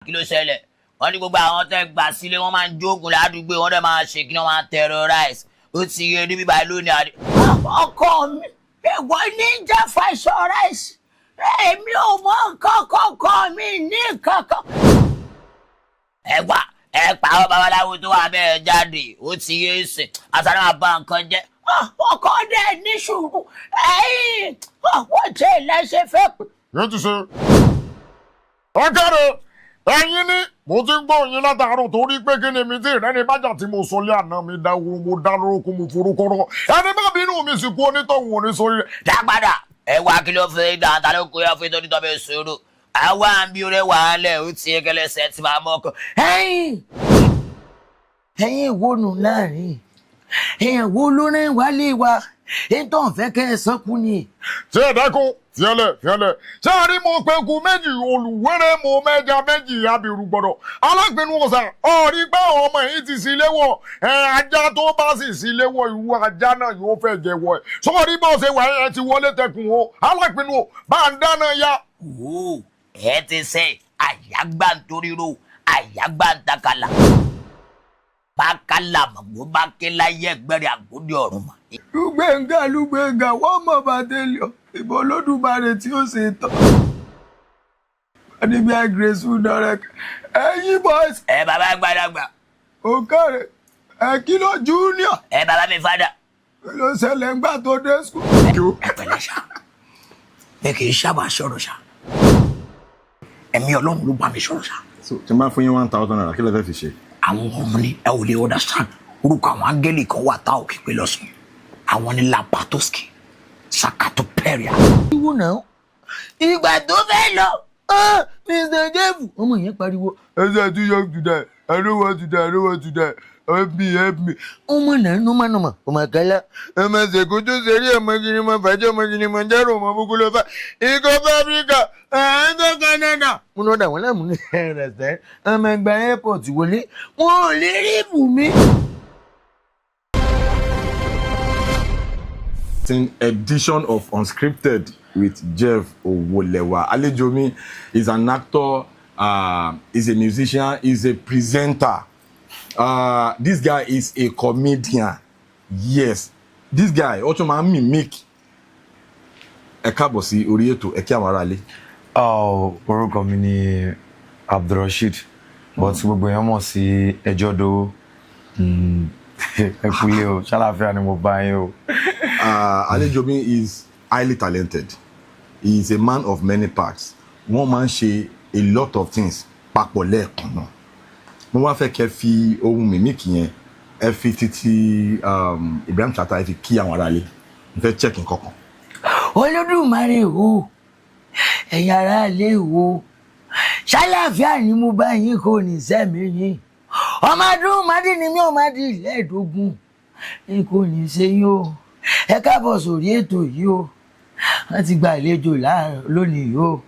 Kí ló ṣẹlẹ̀? Wọ́n ní gbogbo àwọn tẹ́ gbà sílé, wọ́n máa ń jókòó ládùúgbò, wọ́n dẹ̀ máa ṣe kí wọ́n máa terrorize. Ó ti yé níbí báyìí lónìí àdé. Ọkọ mi, èwo ní jẹ́ fasorize? Èmi ò mọ nǹkan kọ̀ọ̀kan mi ní kankan. Ẹ wá, ẹ pa àwọn babaláwo tó wà bẹ́ẹ̀ jáde. Ó ti yé sìn, àtàrà máa bà nǹkan jẹ́. Ọkọ dẹ̀ ní sùúrù, ẹ̀yìn wọ́n jẹ́ ìlẹ́sẹ̀ fẹ́ pè. Yóò ti ṣe. Ọ̀kẹ́rẹ́ ẹ̀yin ni mo ti ń gbọ́ yín látàárọ̀, torí pé kí ni mi tí ìrẹ́ni bájà tí mo sọ lé àná mi dá wo, mo dá lórúkọ, mo forúkọ rọ ẹni bá bínú mi sì kú, onítọ̀hún òní sórí rẹ̀. Dápadà, ẹ wá, kí ló fẹ́ dá? Ta ló kó yá fún ìtọ́jú tó bẹ sòrò? Àwa ń bí orí wà á lẹ̀. Ó ti yé kẹlẹ́sẹ̀ tí máa mọ́ ọkọ. Ẹ̀yin wo nù láàrin èèyàn wo ló rìn wálé wa? Ètò ọ̀fẹ́ kẹ́ ẹ sọ́kù ni. Tí ẹ dẹ́kun, fiẹ́lẹ̀ fiẹ́lẹ̀, ṣé a rí mo pe ku méjì olùwẹ́rẹ́, mo mẹ́ja méjì abirù gbọ́dọ̀ alágbèénu ọ̀sà ọ̀rí pé àwọn ọmọ yìí ti sí léwọ̀ ẹ. Ajá tó bá sì sí léwọ̀, ìwú ajá náà yóò fẹ́ jẹ́wọ́ ẹ. Sọ́ọ́rí bó ṣe wà, ẹ ti wọlé tẹkùn o. Alágbèénu o, bá ń dáná ya. Wò ẹ, ti sẹ àyàgbá nítorí ro àyàgbá ń takala bákàlà màgbó bá ké láyé ẹgbẹ́rẹ́ àgbódì ọ̀run mọ́. Lùgbẹ̀ngà, Lùgbẹ̀ngà, wọ́n mọ̀ bàtẹ́lẹ̀ ìbọn Olódùmarè tí ó ṣe tán. Níbi graceful direct ẹ̀yin boys. Ẹ bàbá gbàdàgbà. Òkèrè ẹ, kí ló junior? Ẹ bàbá mi fada. Kí ló ṣẹlẹ̀ ńgbà tó dé school? Ẹ pẹ̀lẹ́ ṣá, mi kì í sábà sọ̀rọ̀ ṣá, ẹ̀mí Ọlọ́run ló bá mi sọ̀rọ̀ ṣá. So tí n bá fún yín ₦1,000, kí lẹ fẹ́ fi ṣe? Àwọn ọmọ ni ẹ ò lè understand. Orúkọ àwọn áńgẹ́lì kan wà tá ò kí pé lọ́sùn, àwọn ní Lapatoski Sakatoperia. Ìwọ náà, ìgbà tó fẹ́ lọ, Mr. Jeff, ọmọ yẹn pariwo, "I too young to die. I don't want to die. I don't want to die. Help me, help me." Ọmọ náà nọ́mà nọ́mà, ọmọ kẹlẹ, ọmọ ṣèkú tó ṣeré, ọmọ kiri mọ fàájọ, ọmọ kiri mọ jẹrọ, ọmọ búkú ló fà ikọ̀ fábíríkà ẹ̀ẹ́dọ́ Canada. Mo lọ dà wọ́n láàmú ní ẹ̀rẹ̀sẹ̀, ọmọ ẹgbẹ́ airport wọlé, wọn ò lè rí ibùmí. Edition of Unscripted with Jeff Owolewa. Àlejò mi is an actor, is a musician, is a presenter. This guy is a comedian. Yes, this guy ó tún máa ń mimic. Ẹ káàbọ̀ sí orí ètò, ẹ kí àwọn aráalé. Oh, orúkọ mi ni Abdulrasheed, but gbogbo èèyàn mọ̀ sí Ẹjọ́dowó. Ẹ kúlé o, ṣàlàáfíà ni mo bá yín o. Àlejò mi is highly talented. He is a man of many parts. Wọ́n máa ń ṣe a lot of things papọ̀ lẹ́ẹ̀kan náà. Mo wá fẹ́ kẹ́ fi ohun mimic yẹn, ẹ fi títí Ibrahim Chatta, ẹ fi kí àwọn aráalé. Mo fẹ́ check nǹkan kan. Olódùmarè o, ẹ̀yin aráalé o, ṣàlàáfíà ni mo bá yín, kò ní sẹ́mi yín. Ọmọ ọdún mádì ni mí, ọmọ adì lẹ́ẹ̀dógún n kò ní ṣe yín o. Ẹ káàbọ̀ sórí ètò yìí o. Wọ́n ti gba àlejò láàárọ̀ lónìí yìí o.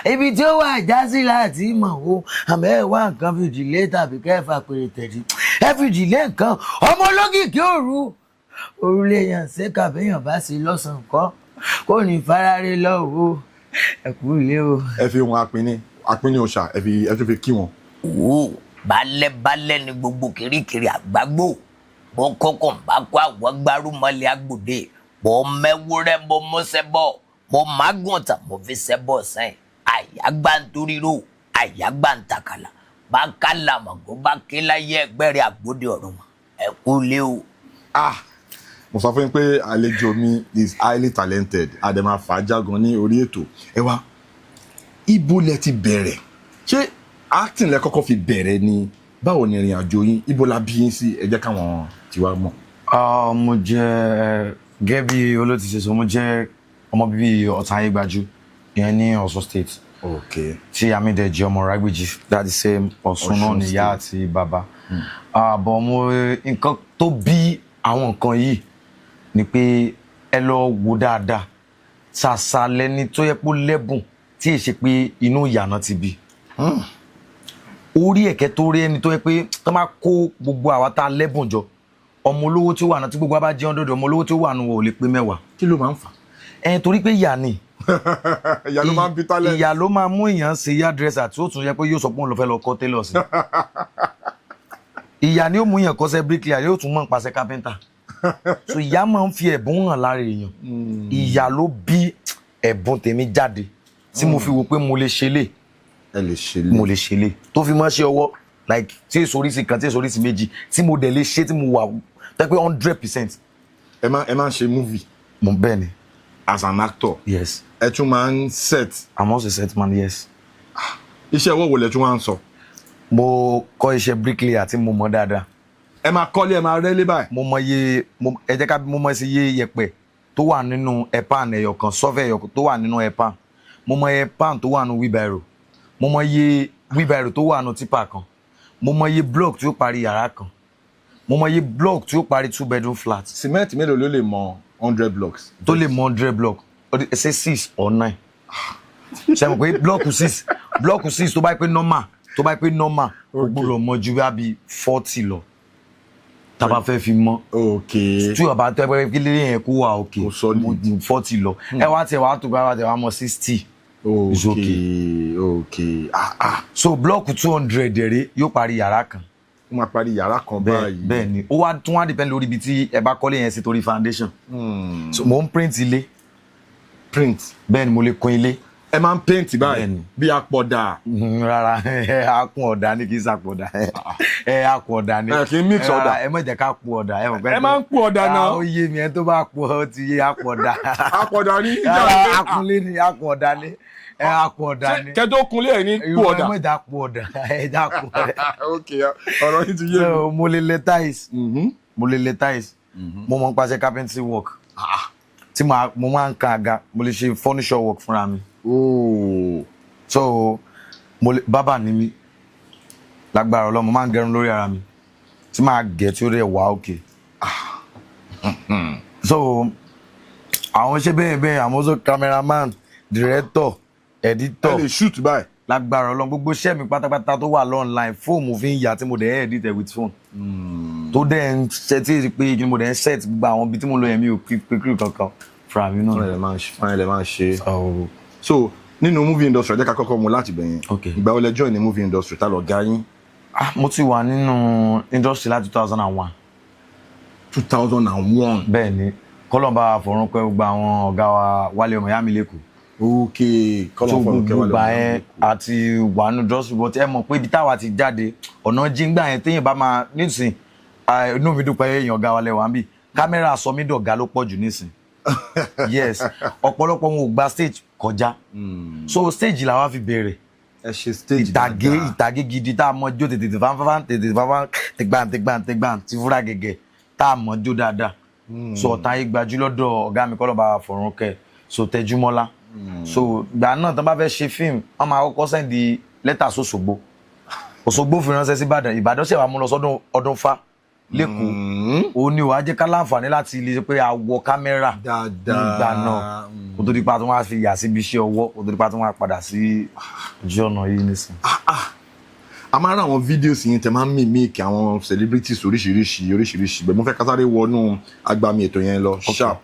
Ibi tí ó wà já sí láti mọ̀ o, àmọ́ ẹ wá nǹkan fìdílé tàbí kẹfà pèrè tẹ̀lé, ẹ fìdílé nǹkan. Ọmọ olókìkí òru òrùlé yàn ṣé kàbéyàn bá sí lọ́sàn-án kọ́ kò ní farare lọ o. Ẹ kú ilé o. Ẹ fi ohun apinni apinni ọ̀ṣà, ẹ fi, ẹ tún fi kí wọn. Wò, balẹ̀ balẹ̀ ni gbogbo kirikiri àgbágbó bó kókò ń bá kó àwọn gbárùmọ̀lẹ̀ àgbòde bó mẹ́wúrẹ́, bó mọ́sẹ́ bọ̀, bó mágùntàn, mo fi sẹ́ bọ̀ sẹ́yìn. Àyàgbá ń toríro, àyàgbá ń takàlà bákàlà màgbó bá ké láyé ẹgbẹ́rẹ́ àgbòde ọ̀run mọ́. Ẹ kú lé o. Ah, mo sọ fún yín pé àlejò mi is highly talented. Àdèmà fàájà gan ní orí ètò. Ẹ wá, ibo lẹ ti bẹ̀rẹ̀? Ṣé acting lẹ kọ́kọ́ fi bẹ̀rẹ̀ ni? Báwo ni ìrìn àjò yín? Ibo la bí yín sí? Ẹ jẹ́ káwọn tiwa mọ̀. Ah, mo jẹ́, gẹ́gẹ́ bí olóòtú ṣe sọ, mo jẹ́ ọmọ bíbí Ọ̀tà Ayégbájú, ìyẹn ní Ọ̀ṣun State, tí Amídẹ̀ jẹ́ ọmọ Rágbèjì, that the same Ọ̀ṣun náà Ọ̀ṣun ní ìyá State. àti bàbá. Àbọ̀ mo, nǹkan tó bí àwọn nǹkan yìí ni pé ẹ lọ wo dáadáa, ṣàṣà lẹni tó yẹ pé ó lẹ́bùn tí ì ṣe pé inú ìyànà ti bí orí ẹ̀kẹ́ tó rí ẹni tó yẹ pé tó máa kó gbogbo àwa tá a lẹ́bùn jọ, ọmọ olówó tí ó wà náà, tí gbogbo wa bá jẹun dọ́dọ̀, ọmọ olówó tí ó wà nù wọ̀ ò lè pé 10. Kí ló máa ń fà? Ẹ torí pé ìyà ni. Ìyá ló máa ń bí talent. Ìyà ló máa mú èèyàn ṣe hairdresser tí ó tún yẹ pé yóò sọ pé òun lọ fẹ́ lọ kọ́ tailor sí. Ìyà ni ó mú èèyàn kọ́ṣẹ́ bricklayer, yóò tún mọ̀ pàṣẹ carpenter. So ìyà máa ń fi ẹ̀bùn hàn lára èèyàn. Ìyà ló bí ẹ̀bùn tèmi jáde tí mo fi wò pé mo lè ṣe lè Ẹ lè ṣe lè. Mo lè ṣe lè tó fi mọ́ ṣe ọwọ́, like tí èso oríṣi kan, tí èso oríṣi méjì tí mo dẹ̀ lè ṣe, tí mo wà tẹ́ pé 100%. Ẹ máa ń ṣe movie? Mo bẹ́ẹ̀ ni. As an actor? Yes. Ẹ tún máa ń set? I'm also a set man, yes. Iṣẹ́ ọwọ́ wo lẹ tún wá ń sọ? Mo kọ́ iṣẹ́ bricklayer tí mo mọ̀ dáadáa. Ẹ máa kọ́lé, ẹ máa rẹ́lé báyìí? Mo mọ iye mo ẹ jẹ́ ká mo mọ sí iye yẹ̀pẹ̀ tó wà nínú ẹ̀pán ẹyọ kan, shovel ẹyọ kan tó wà nínú ẹ̀pán. Mo mọ ẹ̀pán tó wà nínú wheelbarrow. Mo mọ iye wheelbarrow tó wà nínú tipper kan. Mo mọ iye block tí ó parí yàrá kan. Mo mọ iye block tí ó parí two bedroom flat. Cement mélòó ló lè mọ 100 blocks? Tó lè mọ 100 block, ó ṣe six or nine. Ṣe mọ̀ pé block six, tó bá yẹ pé normal, tó bá yẹ pé normal, ó gbọ́dọ̀ mọ ju bí 40 lọ tá a bá fẹ́ fi mọ́. Tí o bá tẹ́ pé kí lè yẹn kó wà òkè. Kó solid. 40 lọ, ẹ wá tiẹ̀ wá tó bá wá tiẹ̀ wá mọ 60 is okay. Okay, ah ah. So block 200 dẹ̀rẹ̀ yóò parí yàrá kan. Ó máa parí yàrá kan? Bẹ́ẹ̀. Báyìí. Bẹ́ẹ̀ ni. Ó wá tún wá depend lórí ibi tí ẹ bá kọ́lé yẹn sí torí foundation. So mò ń print ilé. Print? Bẹ́ẹ̀ ni, mo lè kùn ilé. Ẹ máa ń paint báyìí? Bẹ́ẹ̀ni. Bí apọ̀dà? Rárá, akun ọ̀dà ni, kì í sàpọ̀dà. Ẹ akun ọ̀dà ni. Ẹ kì í mix Rárá, ọ̀dà. Ẹ má jẹ́ ká po ọ̀dà. Ẹ mọ̀ pé Ẹ máa ń po ọ̀dà náà. Ah, ó yé mi. Ẹ tó bá po, ó ti yé apọ̀ ọ̀dà. Apọ̀dà ní. Rárá, akunlé ni, akun ọ̀dà ni, ẹ akun ọ̀dà ni. Kẹjọ kunlé ẹ ní po ọ̀dà. Ẹ má jẹ́ po ọ̀dà, ẹ jẹ́ akun ọ̀dà. Ok, ọ̀rọ̀ yìí ti yé mi. So mo lè lẹ tiles, mo lè lẹ tiles. Mo mọ̀ nípasẹ̀ carpentry work tí mo máa ń kan àga. Mo lè ṣe furniture work fúnra mi. So mo lè bábà ní mi lágbára Ọlọ́run. Mo máa ń gẹrun lórí ara mi tí máa gẹ̀ tí ó rẹ̀ wá òkè. So àwọn iṣẹ́ bẹ́ẹ̀ bẹ́ẹ̀. I'm also cameraman, director, editor. Ẹ lè shoot báyìí? Lágbára Ọlọ́run, gbogbo iṣẹ́ mi pátápátá tó wà online, fóònù fi ń yà tí mo dẹ̀ ń edit ẹ̀ with phone tó dẹ̀ ń ṣe tí ì pé kí ni mo dẹ̀ ń set gbogbo àwọn ibi tí mo lọ yẹn. Mi ò pé crew kankan, fúnra mi náà. Fúnra ẹ lè máa ń ṣe. So, So nínú movie industry, ẹ jẹ́ ká kọ́kọ́ mú láti bẹ̀yẹn. Ìgbà wo lẹ join ní movie industry? Tá lọ ga yín? Ah, mo ti wà nínú industry láti 2001. 2001? Bẹ́ẹ̀ ni. Kọ́lọ́mbà fọ̀rún pẹ́ gbogbo àwọn ọ̀gá wa, Wálé ọmọ ìyá mi lẹ́kọ̀ọ́. Ok. Tó Kọ́lọ́ fọ̀rún gbogbo kẹwàá. gbà yẹn àti wà nínú industry, but ẹ mọ̀ pé ibi táwa ti jáde, ọ̀nà jíǹgbà yẹn, téèyàn bá máa nísìn, ah, inú mi dùn pé èèyàn ọ̀gá wa lẹ́wà ń bì. Kámẹ́rà sọ mí dọ̀gá ló pọ̀ jù nísìn. Yes, ọ̀pọ̀lọpọ̀ wọn ò gba stage kọjá, so stage làwa fi bẹ̀rẹ̀. Ẹ ṣe stage Ìtàgé. dáadáa. Ìtàgé gidi tá a mọ jó tètè fánfánfán, tètè fánfán, tẹgbàn tẹgbàn tẹgbàn ti fúra gẹ́gẹ́ tá a mọ jó dáadáa. So ọ̀tá yìí gbajú lọ́dọ̀ ọ̀gá mi, kọ́ lọ́ba fọ̀rún kẹ́, so Tẹjúmọ́lá. So ìgbà náà, tán bá fẹ́ ṣe fíìmù, wọ́n máa kọ́kọ́ send lẹ́tà sóṣogbo, Òṣogbo fi ránṣẹ́ sí Ìbàdàn, Ìbàdàn ṣẹ̀ wá mú lọ sọ́dún ọdún fa lẹ́kọ̀ọ́. Òun ni wàá jẹ́ ká láǹfààní láti lè ṣe pé a wọ kámẹ́rà Dáadáa. nígbà náà, kó tó di pa tó wá fi yà síbi iṣẹ́ ọwọ́, kó tó di pa tó wá padà sí ojú ọ̀nà yìí nísìn. A máa ń rí àwọn videos yín tẹ máa ń mimic àwọn celebrities oríṣiríṣi oríṣiríṣi bẹ́ẹ̀. Mo fẹ́ ká sáré wọnú agbami ètò yẹn lọ sharp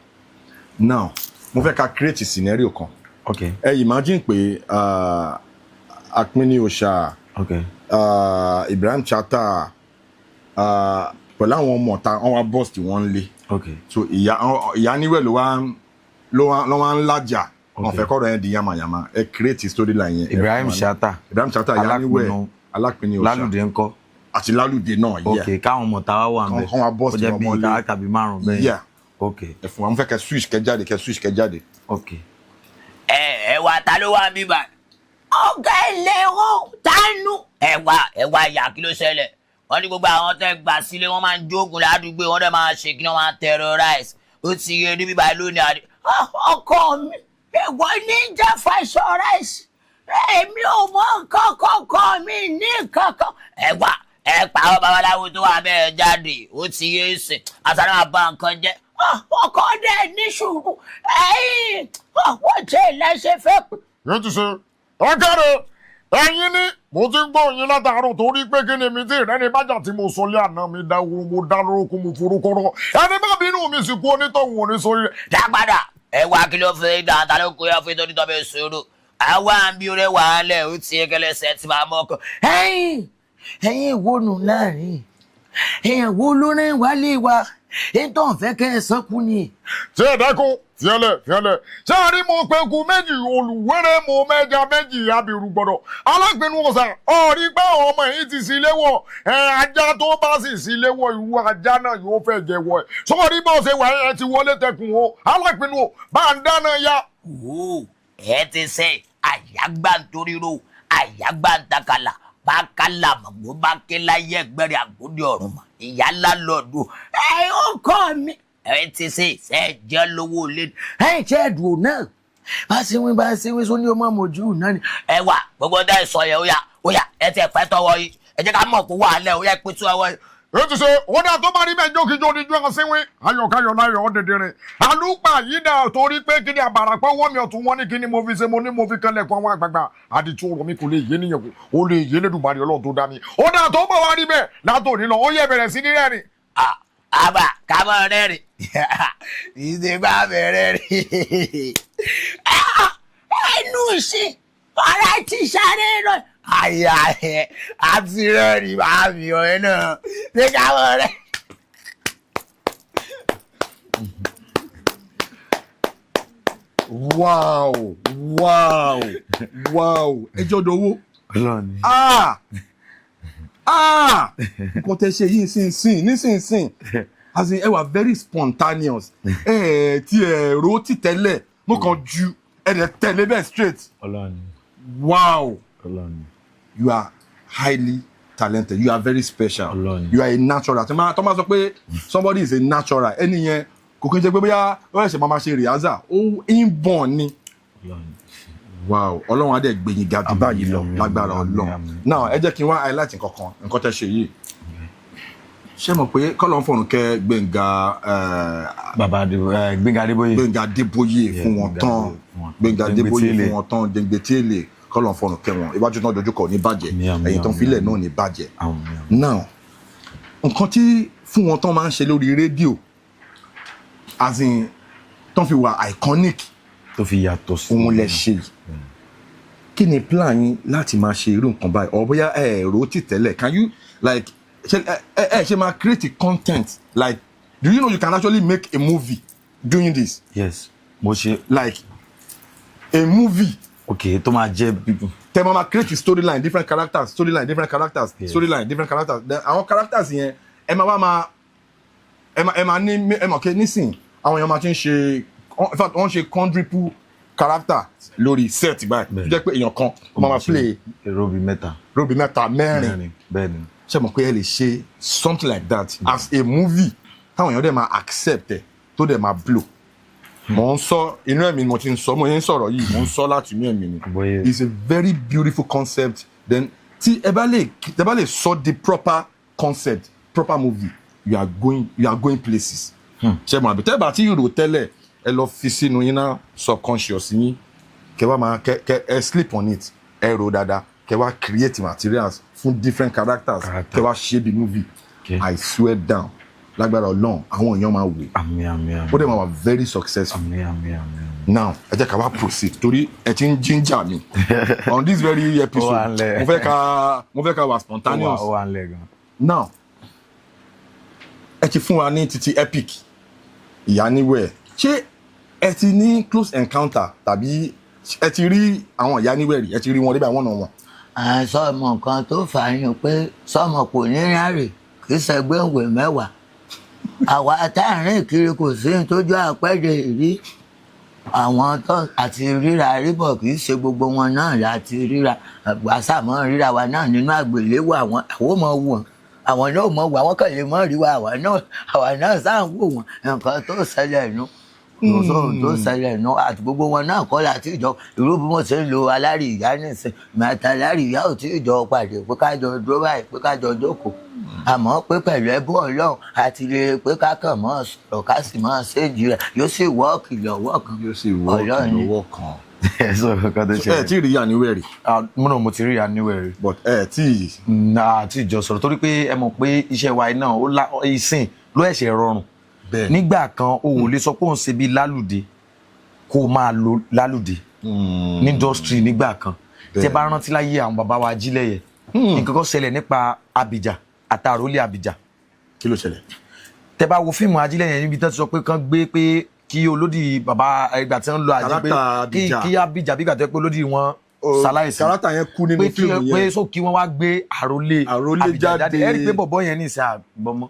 now. Mo fẹ́ ká create scenario kan. Ẹ imagine pé Apínní Òòṣà, Ibrahim Chatta, pẹ̀lú àwọn ọmọ ọ̀ta wọn wá burst wọn lé. So ìyá níwẹ̀ ló wá ń lájà. Wọn fẹ́ kọ́rọ̀ yẹn di yamayama. Ẹ create storyline yẹn. Ibrahim Chatta. Ibrahim Chatta, ìyá níwẹ̀. Alápinnu. Alápinni Òòṣà. Lálùdé ńkọ́? Àti Lálùdé náà, yeah. Ok, káwọn ọmọ tàwa wà ń bẹ. Kán wá burst Ó jẹ́ wọn bíi mọ́lé. kàràkà bíi márùn bẹ́ẹ̀. Ok. Ẹ fún wa, mo fẹ́ kẹ́ switch, kẹ́ jáde, kẹ́ switch, kẹ́ jáde. Ok. Ẹ ẹ wá, ta ló wà níbà? Ọ̀gá ẹlẹ́wọ̀n tánú. Ẹ wá, ẹ wá ìyá, kí ló ṣẹlẹ̀? Wọ́n ní gbogbo àwọn tẹ́ gbà sílé, wọ́n máa ń jókòó ládùúgbò, wọ́n dẹ̀ máa ṣe kí wọ́n máa terrorize. Ó ti yé ní bíbá lónìí àdé. Ah, ọkọ mi, ìwọ ní jẹ́ rice, èmi ò mọ nǹkan kọ̀ọ̀kan mi ní kankan. Ẹ wá, ẹ pa àwọn babaláwo tó wà bẹ́ẹ̀ jáde. Ó ti yé sìn àtàrà máa bà nǹkan jẹ́. Ah, ọkọ dẹ̀ ní sùúrù ẹ̀yìn wọ́n tẹ̀ lẹ́sẹ̀ fẹ́ pé. Yóò ti ṣe ọkẹrẹ ẹ̀yin ni mo ti ń gbọ́ yín látàárọ̀, torí pé kí ni mi tí ìrẹ́ni bájà tí mo sọ lé àná mi dá wúru, mo dá lórúkọ, mo forúkọ rọ ẹni bá bínú mi sì kú onítọ̀hún òní sórí rẹ̀. Dá padà. Ẹ wá kí ló fi dá ta ló kó yá fún ìtọ́jú tó bẹ sọ̀rọ̀. Àwa ń bí rẹ wà á lẹ̀ ó ti kẹlẹ́sẹ̀ tí máa mọ́kàn. Ẹ̀yin, ẹ̀yin wo nù láàrin èèyàn wo ló rìn wálé wa ètò ọ̀fẹ́ kẹ́ ẹ sọ́kù ni. Tí ẹ dákun, fiọlẹ fiọlẹ. Ṣé a rí mo pe ku méjì olùwérè, mo mẹ́ja méjì abirù gbọ́dọ̀ alágbèénu ọ̀sà. Ọ̀rí pé ọmọ yìí ti sí léwọ̀ ẹ, ajá tó bá sì sí léwọ̀, irú ajá náà yóò fẹ́ jẹ́wọ́ ẹ. Sọ́ọ́rí bó ṣe wà, ẹ ti wọlé tẹkùn o. Alágbèénu o, bá ń dáná ya. Wò ẹ ti sẹ àyàgbá ntoríro, àyàgbá ntakala bákàlà màgbó bákẹ́lá yẹ gbẹrẹ àgbódì ọ̀run mọ̀ ìyálà lọ́dún Ẹ ó kọ́ mi. Ẹ ti sẹ ṣe jẹ́ lówó lé. Ẹ̀yin ṣe ẹ̀dùn náà bá ṣe wí, bá ṣe wí sóní ọmọ mojú náà ni. Ẹ wà gbogbo dá ẹ sọ yẹn, ó yá, ó yá, ẹ ti pẹ́ tọwọ́ yìí, ẹ jẹ́ ká mọ̀ kó wà lẹ̀, ó yá, pín tí ọwọ́ yìí. Ètò ṣe ó dà tó bá rí bẹ́ẹ̀, jókìjó ní ju ẹran síwín ayọ̀káyọ̀ láyọ̀ ọ̀dẹ̀dẹ̀rẹ̀ àlùpà yìí dà, torí pé kí ni àbàràpọ̀ wọ́n mi ọ̀tún wọn ní kí ni mo fi ṣe, mo ní mo fi kanlẹ̀kùn àwọn àgbààgbà àdìtú ọ̀rọ̀ mi kò lè yé níyẹn, kò ó lè yé lẹ́dùnmarè Ọlọ́run tó dá mi. Ó dà tó bọ̀ wá rí bẹ́ẹ̀ látòní lọ, ó yẹ bẹ̀rẹ̀ sí ní rẹ́rìn. Àbà ká mọ̀ rẹ́rìn ìṣe bá bẹ̀rẹ̀ rìn. Ẹnu sí ara ti sáré lọ. Àyà ẹ àti rẹ́rìn bá mi ọ̀rẹ́ náà ṣé ká mọ̀ rẹ́. Wow, ẹjọ́ dọwọ́. Ọlọ́run ni. Ah ah, nǹkan tẹ ṣe yìí nísinsìnyí nísinsìnyí, as in, ẹ wà very spontaneous. Ẹ ẹ tí ẹ ro ti tẹ́lẹ̀, mo kàn ju ẹ dẹ̀ tẹ̀lé bẹ́ẹ̀ straight. Ọlọ́run ni. Wow. Ọlọ́run ni. You are highly talented, you are very special. Ọlọ́run. You are a natural. Tó máa tó máa sọ pé somebody is a natural, ẹni yẹn kò kí n ṣe pé bóyá ó ṣẹ̀ṣẹ̀ máa ma ṣe rehearsal, ó inborn ni. Ọlọ́run ni. Wow, Ọlọ́run á dẹ̀ gbé yín ga jù báyìí lọ Àmín, lágbára àmín, Ọlọ́run. Àmín. Now, ẹ jẹ́ kí n wá highlight nǹkan kan, nǹkan tẹ́ ṣe yìí. Ṣé mọ̀ pé kọ́lọ́ ń fọ̀rùn kẹ́ Gbẹ̀ngà Bàbá Gbẹ́ngà Adébóyè. Gbẹ̀ngà Adébóyè fún wọn Gbẹ̀ngà tán. Adébóyè fún wọn. Gbẹ̀ngà Adébóyè Dèngbètílé. fún wọn tán, Dèngbètílé, kọ́lọ́ ń fọ̀rùn kẹ́ wọn. Iwájú náà dojúkọ ní bàjẹ́. Àmín, àmín, ẹ̀yìn tán àmín, fílẹ̀ àmín. náà ní bàjẹ́. Àmín, àmín. Now, nǹkan tí fún wọn tán máa ń ṣe lórí rédíò, as in, tán fi wà iconic, tó fi yàtọ̀ sí. òun lẹ ṣe yìí. Kí ni plan yín láti máa ṣe irú nǹkan báyìí, or bóyá ẹ rò ó tì tẹ́lẹ̀? Can you, like, ṣe ẹ ṣe máa create a content? Like, do you know you can actually make a movie doing this? Yes, mo ṣe. Like a movie. Ok, tó máa jẹ́ bíbù. Tẹ máa ma create a storyline, different characters, storyline, different characters, storyline, different characters. Then àwọn characters yẹn, ẹ máa wá máa ẹ máa ní, ẹ mọ̀ kí nísìn àwọn èèyàn máa ti ń ṣe, in fact, wọ́n ṣe quadruple character lórí set báyìí, tó jẹ́ pé èèyàn kan ó máa ma play èrò bíi mẹ́ta. Role mẹ́ta, mẹ́rin. Bẹ́ẹ̀ ni. Ṣe mọ̀ pé ẹ lè ṣe something like that as a movie, táwọn èèyàn dẹ̀ máa accept ẹ̀, tó dẹ̀ máa blow? Mo ń sọ inú ẹ̀mí ni mo ti ń sọ, mo yẹn ń sọ̀rọ̀ yìí, mo ń sọ láti inú ẹ̀mí ni. Bóyá. It's a very beautiful concept. Then tí ẹ bá lè sọ the proper concept, proper movie, you are going places. Ṣe mọ̀ àbí tẹ́ bá ti rò tẹ́lẹ̀, ẹ lọ fi sínú yín náà, subconscious yín, kẹ wá máa kẹ ẹ sleep on it, ẹ rò dáadáa, kẹ wá create materials fún different characters. Character. Kẹ wá ṣe the movie. I swear down, lágbára Ọlọ́run, àwọn èèyàn máa wò. Àmín, àmín, àmín. Ó dẹ̀ máa wà very successful. Àmín, àmín, àmín. Now, ẹ jẹ́ ká wá proceed, torí ẹ ti ń ginger mi on this very episode. Ó wà ńlẹ̀. Mo fẹ́ ká wà spontaneous. Ó wà ńlẹ̀ gan. Now, ẹ ti fún wa ní títí epic ìyáníwẹ̀. Ṣé ẹ ti ní close encounter tàbí ẹ ti rí àwọn ìyáníwẹ̀ rí? Ẹ ti rí wọn rí báyìí wọ́n náà wọn? Sọmọ kan tó fà á ni pé sọmọ kò ní rárẹ̀, kì í ṣẹgbẹ́ ìwé mẹ́wàá àwa tá à ń rìn kiri, kò sí ní tójú àpẹẹrẹ rí àwọn tó àti ríra ríbọ̀. Kì í ṣe gbogbo wọn náà láti ríra àṣàmọ́ ríra wa náà nínú àgbéléwò. Àwọn ò mọ̀ wò wọ́n, àwọn náà mọ̀ wò, àwọn kàn lè mọ̀ rí wa, àwa náà sáà ń wò wọ́n. Nǹkan tó ṣẹlẹ̀ nù lọ́sọ̀rọ̀ tó ṣẹlẹ̀ nù, àti gbogbo wọn náà kọ́ láti ìjọ irú bí wọ́n ṣe ń lo alárìíyá nísìn mẹ́ta. Alárìíyá ò tí ì jọ pàdé pé ká jọ dúró báyìí, pé ká jọ jókòó, àmọ́ pé pẹ̀lú ẹbú Ọlọ́run àti lè pé ká kàn mọ́ sọ̀rọ̀, ká sì mọ́ ṣéǹjì rẹ̀, yóò sì wọ́ọ̀kì lọ́wọ́ kan. Yóò sì wọ́ọ̀kì Ọlọ́run ni. lọ́wọ́ kan. Ẹ sọ nǹkan tó Ẹ ṣẹlẹ̀. tí ì rí ìyáníwẹ̀ rí? Ah, mo náà mo ti rí ìyáníwẹ̀ rí. But ẹ tí ì Àti ìjọ sọ̀rọ̀, torí pé ẹ mọ̀ pé iṣẹ́ wa iná ó la ìsìn ló ẹ̀ṣẹ̀ rọrùn. Bẹ́ẹ̀. Nígbà kan, o ò lè sọ pé òun ṣe bíi lálùdé. Kó o máa lo lálùdé ní industry nígbà kan. Tẹ bá rántí láyé àwọn bàbá wa Ajílẹ̀yẹ, nǹkan kan ṣẹlẹ̀ nípa Abìjà àtàrólé Abìjà. Kí ló ṣẹlẹ̀? Tẹ bá wo fíìmù Ajílẹ̀yẹ, níbi tó ti sọ pé kán gbé pé kí olódì bàbá ìgbà tí wọ́n lọ àjẹ́ pé Kárátà kí Abìjà. kí Abìjà bí ìgbà tó yẹ pé olódì wọn ṣaláìsí, Kárátà yẹn kú nínú pé kí fíìmù pé yẹn. so kí wọ́n wá gbé àrólé Àrólé Abìjà jáde. jáde. Ẹ rí i pé bọ̀bọ̀ yẹn ní ìsìn àgbọ̀mọ́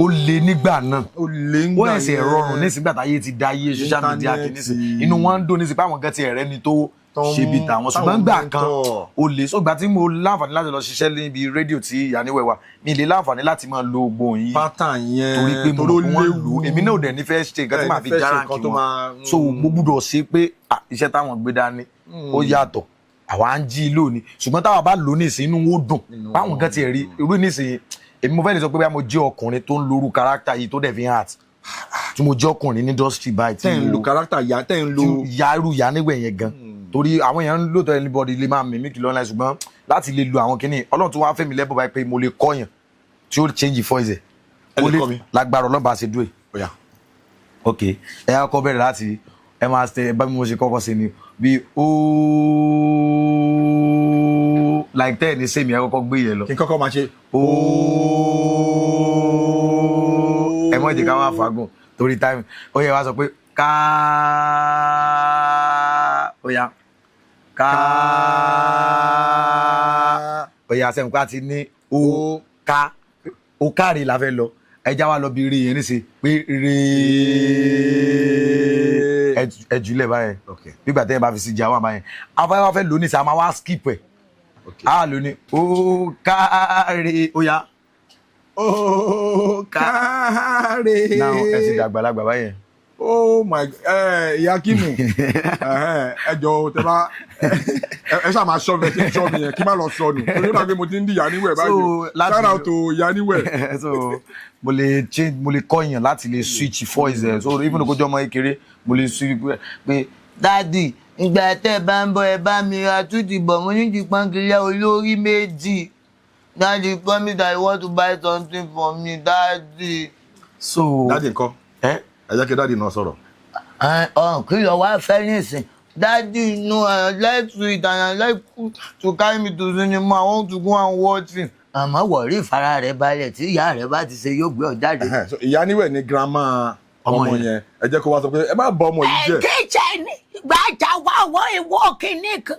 ó lé nígbà náà. Ó lé ń Ó gbà ẹsẹ̀ yẹn. rọrùn nísìnyí táyé ti da ayé social media kì nísìnyí. Íńtánẹ́ẹ̀tì. Inú wọn ń dùn nísìnyí pé àwọn kan ti ẹ̀rẹ́ ni tó ṣe bí tàwọn, ṣùgbọ́n táwọn gbà kan mentor. ó lè sọgbà tí mo láǹfààní láti lọ ṣiṣẹ́ níbi rédíò tí ìyáníwẹ̀ wà, mi lè láǹfààní láti máa lo gbóhùn yìí Pátá yẹn torí pé mo torí ó mọ̀ pé wọ́n léwu. lò ó. Èmi náà ò dẹ̀ ní fẹ́ ṣe nǹkan tí Ẹ màá ní fi fẹ́ ṣe jára nǹkan kí tó wọn. So mo gbúdọ̀ ṣe pé ah, iṣẹ́ táwọn gbé dání ó yàtọ̀, àwa ń jí lónìí, ṣùgbọ́n táwa bá lò ó nísìnyí, inú ó dùn báwọn kan ti rí irú nísìnyí. Èmi mo fẹ́ lè sọ pé bóyá mo jẹ́ ọkùnrin tó ń lorú character yìí tó dẹ̀ fi hàn tí mo jẹ́ ọkùnrin ní industry báyìí tí Tẹ́ ń lo mo kárátà ya, tẹ́ ń lo tí ya irú ya nígbà yẹn gan, torí àwọn èèyàn ń lòótọ́, anybody lè máa mimic lọ́nà, ṣùgbọ́n láti lè lo àwọn kinní, Ọlọ́run tó wá fẹ́mi lẹ́bùn báyìí pé mo lè kọ́yàn tí ó change voice ẹ̀. Ẹ lè Ó lè kọ́ mi? Lágbára Ọlọ́run bá ṣe dúró yìí. Ó yá. Ok, ẹ á kọ́ bẹ̀rẹ̀ láti ẹ máa ṣe bá mi mo ṣe kọ́kọ́ ṣe ni bí ooo, like tẹ́ ẹ̀ ní sẹ́mi, ẹ kọ́kọ́ gbé yẹn lọ. Kí n kọ́kọ́ máa ṣe Ooo, ẹ mọ̀ jẹ́ ká wá fagùn torí time. Ó yẹ wá sọ pé ká ó yá ká ó yá sẹ́mi ká ti ní ó ká ó káre la fẹ́ lọ. Ẹ já wa lọ bí rí yẹn níṣe pé rí ẹ jùlẹ̀ báyẹn. Nígbà tẹ́yìn bá fi sí jà wà báyẹn, afẹ́ wá fẹ́ lónìí sá, a máa wá skip ẹ̀. A lónìí ó káre, ó yá. Ó káre. Now ẹ ti dàgbàlagbà báyẹn. Oh my, ẹ ìyá Kímù, ẹ jọ, tẹ bá ẹ ṣáà máa ṣọ́ mi, ẹ ṣe ń ṣọ́ mi yẹn kí n má lọ sọnù, torí ó dàgbé mo ti ń di ìyá níwẹ̀ báyìí. So, Shout out to ìyá níwẹ̀. So mo lè change, mo lè kọ́yàn láti lè switch voice ẹ̀, so even kó jẹ́ ọmọ kékeré, mo lè switch pé Daddy, ìgbà tẹ́ ẹ bá ń bọ̀, ẹ bá mi ra tútì bọ̀, mo ní ti pọ́nkìlẹ̀ olórí méjì. Daddy, promise that you want to buy something for me, Daddy. So Daddy ńkọ́? Ẹ Ẹ jẹ́ kí daddy náà sọ̀rọ̀. Ọ̀hún kí lọ wá fẹ́ nísìn? Daddy, no, I like sweet and I like to carry me to cinema. I want to go and watch film. Àmọ́ wọ̀rí, ìfara rẹ̀ balẹ̀, tí ìyá rẹ̀ bá ti ṣe, yóò gbé ọ jáde. Ẹhẹ́n, so ìyá níwẹ̀ ni grandma ọmọ ọmọ yẹn. yẹn. Ẹ jẹ́ kó wá sọ pé ẹ má bọ ọmọ yìí jẹ́. Kíchẹ̀ ní gbàjà wá wọ ìwọ kìíní kan,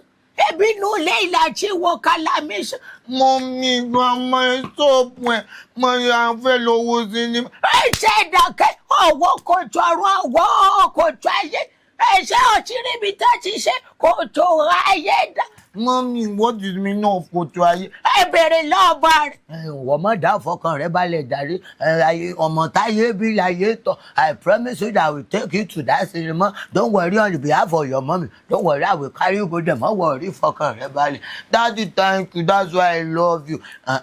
ebi inú ilé ìlàjì wọ kálámísì. Mummy, grandma, stop ẹ̀. Mo yà fẹ́ lọ wo cinema. Ẹ ṣe ìdàkẹ́ ọwọ́ kò tọrọ, ọwọ́ kò tó ayé, ẹ ṣe ọtí níbi tá ti ṣe kò tó ayé dá. Mummy, what is meaning of kòtò ayé? Ẹ bèrè lọ́ọ̀bà rẹ̀. Wọ́n mọ̀ dá fọkàn rẹ̀ balẹ̀ jàre. Ẹ, ọmọ táyé bí láyé tọ̀. I promise you that I will take you to that cinema. Don't worry on the behalf of your mommy. Don't worry, I will carry you go there. Mọ̀ worry, fọkàn rẹ̀ balẹ̀. Daddy, thank you. That's why I love you. Ọ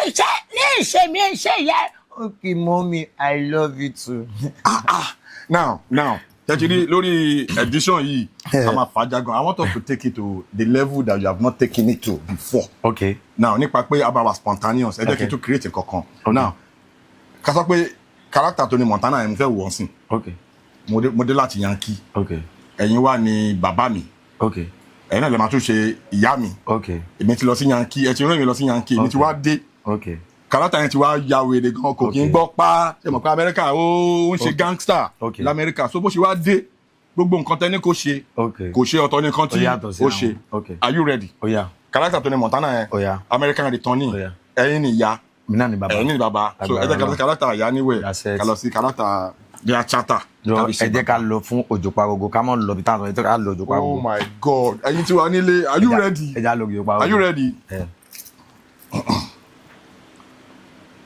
ṣe ní ìṣe mi ṣe yẹ. Okay, mommy, I love you too. Now tẹ́tí lórí edition yìí, a máa fàájà gan. I want us to take it to the level that you have not taken it to before. Now, nípa pé a bá wa spontaneous, ẹ jẹ́ kí n tún create nǹkan kan. Now, ká sọ pé character Tony Montana yẹn, mo fẹ́ wọ̀ ọ́ sìn. Mo dé láti Yankee. Ẹ̀yin wà ní bàbá mi. Ẹ̀yin náà lè máa tún ṣe ìyá mi. Èmi ti lọ sí Yankee, ẹ ti rán mi lọ sí Yankee, èmi ti wá dé. Character yẹn ti wá ya wèrè gan, kò kí ń gbọ́ pa. Ṣe mọ̀ pé Amẹ́ríkà ó ń ṣe gangster lamẹ́ríkà? So bó ṣe wá dé, gbogbo nǹkan tẹ́ ní kó ṣe kò ṣe, ọ̀tọ̀ nìkan tí Ó yàtọ̀ sí ó ṣe. àwọn. Are you ready? Ó yá. Character Tony Montana yẹn, Ó yá. American returnee. Ó yá. Ẹ̀yin ni ìyá. Mi náà ni bàbá. Ẹ̀yin ni bàbá. So ẹ jẹ́ ká lọ sí character ìyá níwẹ̀. That's it. Ká lọ sí character bíi chata. Jọ, ẹ jẹ́ ká lọ fún òjò pa gogo, ká mọ̀ lọ bí táwọn ẹ jẹ́ ká lọ òjò pa Oh gogo. my God, ẹ̀yin tí wà nílé, are you ready? Ẹ já lọ òjò pa gogo. Are you ready? Yeah.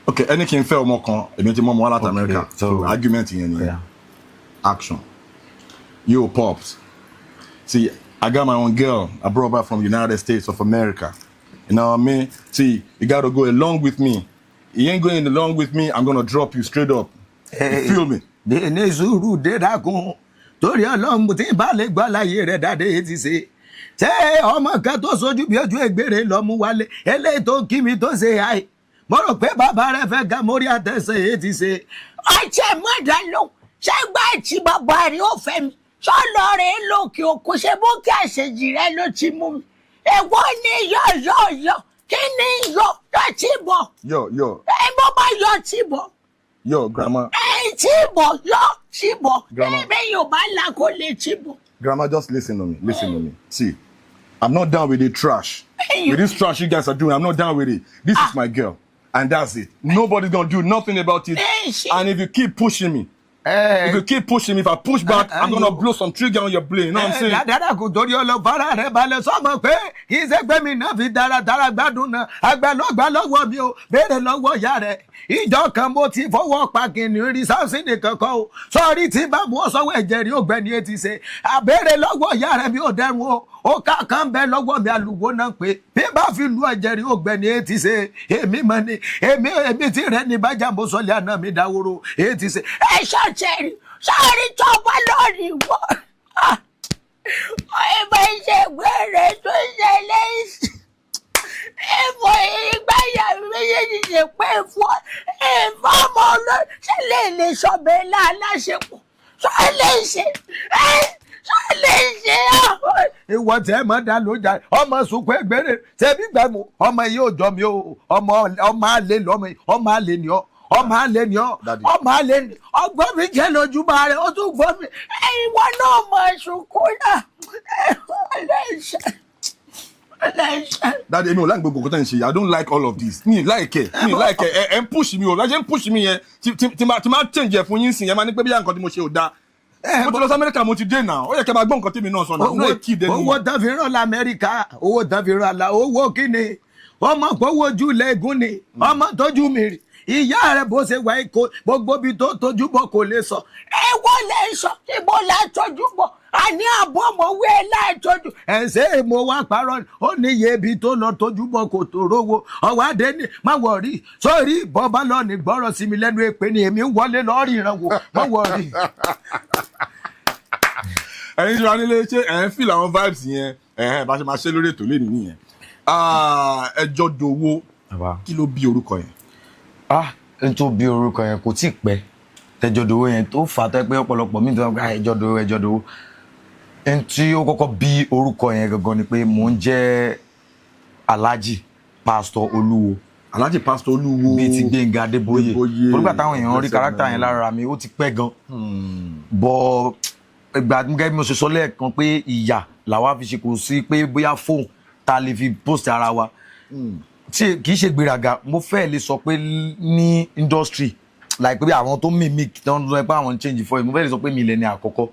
Ok, ẹni kí n fẹ́ ọmọ kan, èmi ti mọ́ ọmọ wá láti America. So argument yẹn ni. Action. Yo, Pops. See, I got my own girl. I brought back from United States of America. You know what I mean? See, you gotta go along with me. You ain't going along with me, I'm gonna drop you straight up. You feel me? Dé ní sùúrù, dé dákun, torí Ọlọ́run tí bá lè gbọ́ láyé rẹ̀ dáadé ti ṣe ṣé ọmọ kan tó sojú bí ojú ègbèrè lọ mú wálé, eléyìí tó kí mi tó ṣe àì, mo rò pé bàbá rẹ fẹ́ ga mórí àtẹ̀sẹ̀ yìí ti ṣe. Ọ̀sẹ̀ mọ̀dà ló ṣé gbà tí bàbá rẹ̀ ó fẹ́ mi. Sọ́lọ́ rẹ̀ lókè òkun, ṣe bókè àṣejì rẹ ló ti mú mi. Èwo ni yọ yọ yọ? Kí ni yọ yọ tí bọ̀? Yọ yọ. Ẹ bó bá yọ tí bọ̀. Yọ, grandma. Ẹ tí bọ̀, yọ tí bọ̀. Grandma. Ẹ bẹ́ẹ̀ yóò bá là kó lè tí bọ̀. Grandma, just listen to me. Listen to me. See, I'm not down with the trash. Hey, you- With this trash you guys are doing, I'm not down with it. This is my girl, and that's it. Nobody's gonna do nothing about it. Hey, she- And if you keep pushing me, Ẹ if you keep pushing me, if I push back, I'm gonna you- blow some trigger on your brain. You know what I'm saying? Dáadáa kò torí ọlọ́fàrà rẹ̀ balẹ̀ sọ́mọ pé kì í ṣe pé mi náà fi taratara gbádùn náà àgbàlọ́gbà lọ́wọ́ mi o. Béèrè lọ́wọ́ ìyá rẹ̀, ìjọ kan mo ti fọwọ́ pa kìnìún rí sáfsì nìkan kan o. Sọ́ọ́rí tí bá mú ọ sọ́wọ́ ẹ̀jẹ̀ rí ògbẹ́ni etí ṣe àbéèrè lọ́wọ́ ìyá rẹ̀ mi ò dẹrùn o. Ó ká kan bẹ lọ́wọ́ mi, àlùwò náà pé bí bá fi lu ẹ̀jẹ̀ rí ògbẹ́ni etí ṣe. Èmi mọ̀ ni èmi tí rẹ̀ ní bájà mo sọlẹ̀ àná mi dáwòrò etí ṣe. Ẹ ṣọ́ọ̀ṣẹ́rì sọ́ọ̀rì tó bá lórí wọ́ ẹ bá ṣe gbére tó ṣe lẹ́sìn ẹ̀fọ́ ìgbáyà méjèèjì ṣe pé fún ẹ̀fọ́ ọmọ olórí ṣe lè sọ̀bẹ̀ láláṣepọ̀ ṣọ́ lè ṣe ẹ́ ṣọ́ lè ṣe ọ́. Ìwọ tẹ mọ dá ló jà ọmọ sunkún ẹgbẹrẹ tẹbí gbàmù ọmọ yìí ò jọ mi o. Ọmọ ọmọ àlè lọmọ yìí, ọmọ àlè ni ọ, ọmọ àlè ni ọ. Daddy. Ọmọ àlè ni ọgbọ́n mi jẹ́ lójúmọ́ rẹ, ó tún gbọ́ mi. Ìwọ náà mọ̀ sunkún náà ọlọ́ṣẹ́ ọlọ́ṣẹ́. Daddy, èmi ò like gbogbo nǹkan tẹ́ ń ṣe. I don't like all of this. Mi like ẹ, mi like ẹ. Ẹ ń push mi o. Lájẹ́ ń push mi yẹn. Tí máa change ẹ fún yín sìn, ẹ máa ní pé bí nǹkan tí mo ṣe ò dáa. Mo ti lọ sí Amẹ́ríkà, mo ti dé náà. Ó yẹ kẹ́ máa gbọ́ nǹkan tí mi náà sọ náà. I'm not a kid Owó anymore. tán fi rán lamẹ́ríkà, owó tán fi rán la owó kíni? Ọmọ gbowó ojú lẹ́gùn ni ọmọ tójú mi rí ìyá rẹ bó ṣe wà kó gbogbo ibi tó tójú bọ̀ kò lè sọ. Ẹ wọlé sọ ibo la tọ́jú bọ̀ àní àbọ̀mọ̀wé láìtọ́jú. Ẹ ṣe mo wá parọ́ ni? Ó ní iye ibi tó lọ tójú bọ̀ kò tó rówó ọwọ́ adé ní má wọ̀rí sórí bọ́bá lọ ní gbọ́rọ̀ sí mi lẹ́nu èpè ni èmi ń wọlé lọ́ọ́ ríran wò, má wọ̀rí. Ẹ̀yin ṣe wá nílé, ṣé ẹ̀ ń feel àwọn vibes yẹn? Ẹ̀hẹ́n, bá ṣe máa ṣe lórí ètò lẹ́nu nìyẹn. Ah, Ẹjọ́ Dowó, kí ló bí orúkọ yẹn? Ah, n tó bí orúkọ yẹn kò tí ì pẹ́. Tẹjọ́ Dowó yẹn tó fà á tó yẹ pé ọ̀pọ̀lọpọ̀ míì tó wà pé, "Ah, Ẹjọ́ Dowó, Ẹjọ́ Dowó." N tí ó kọ́kọ́ bí orúkọ yẹn gangan ni pé mò ń jẹ́ Alhaji Pastor Olúwo. Alhaji Pastor Olúwo. Bíi ti Gbénga Adébóyè. Adébóyè. Torígbà táwọn èèyàn rí Blessed character yẹn memory. lára mi, ó ti pẹ́ gan bọ́. Ìgbà gẹ́gẹ́ bí mo ṣe sọ lẹ́ẹ̀kan pé ìyà làwa fi ṣe, kò sí pé bóyá fóònù ta lè fi post ara wa tí kì í ṣe gbéraga. Mo fẹ́ lè sọ pé ní industry, like pé àwọn tó mimic tó ń sọ pé àwọn ń change for mo fẹ́ lè sọ pé mi ilẹ̀ ni àkọ́kọ́,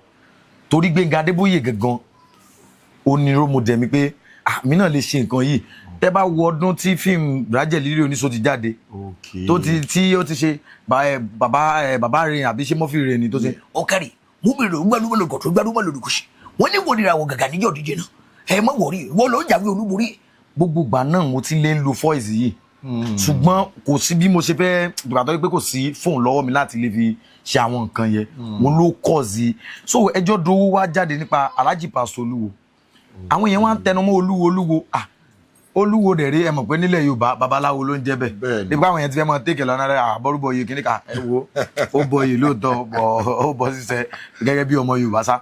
torí Gbénga Adébóyè gangan ó ní role model mi pé, ah, mi náà lè ṣe nǹkan yìí. Tẹ́ bá wo ọdún tí fíìmù Rájẹ̀lílì Oníṣó ti jáde, tó ti tí ó ti ṣe bàbá ẹ bàbá rẹ̀ àbí ṣé Mọ́fì rẹ̀ ni tó ṣe. Ó kẹ́rì mú mi rò gbẹ́lúmọ̀ lòkọ̀ tó gbẹ́lúmọ̀ lòdì kùsì wọ́n ní wọ́n nira wọ gàgà níjọ́ díje náà. Ẹ má wọrí, wọ́n ló ń jàwé olúborí. Gbogbo ìgbà náà mo ti lè ń lo voice yìí, ṣùgbọ́n kò sí bí mo ṣe fẹ́ ìgbà tó yẹ pé kò sí fóònù lọ́wọ́ mi láti lè fi ṣe àwọn nǹkan yẹn. Mo ló kọ̀ sí i. So Ẹjọ́ Dowó wá jáde nípa Alhaji Pastor Olúwo. Àwọn èèyàn wá ń tẹnu mọ́ Olúwo, Olúwo. Ah, Olúwo dẹ̀ rí, ẹ mọ̀ pé nílẹ̀ Yorùbá babaláwo ló ń jẹ́ bẹ́ẹ̀. Nípa àwọn èèyàn ti fẹ́ mọ tẹ́kẹ̀ lọ́nà rẹ̀ àbọ̀rúbọ̀ yìí kìíní ká ẹ wo ó bọ yìí lóòótọ́ bọ̀ ó bọ́ sísẹ gẹ́gẹ́ bí ọmọ Yorùbá sá.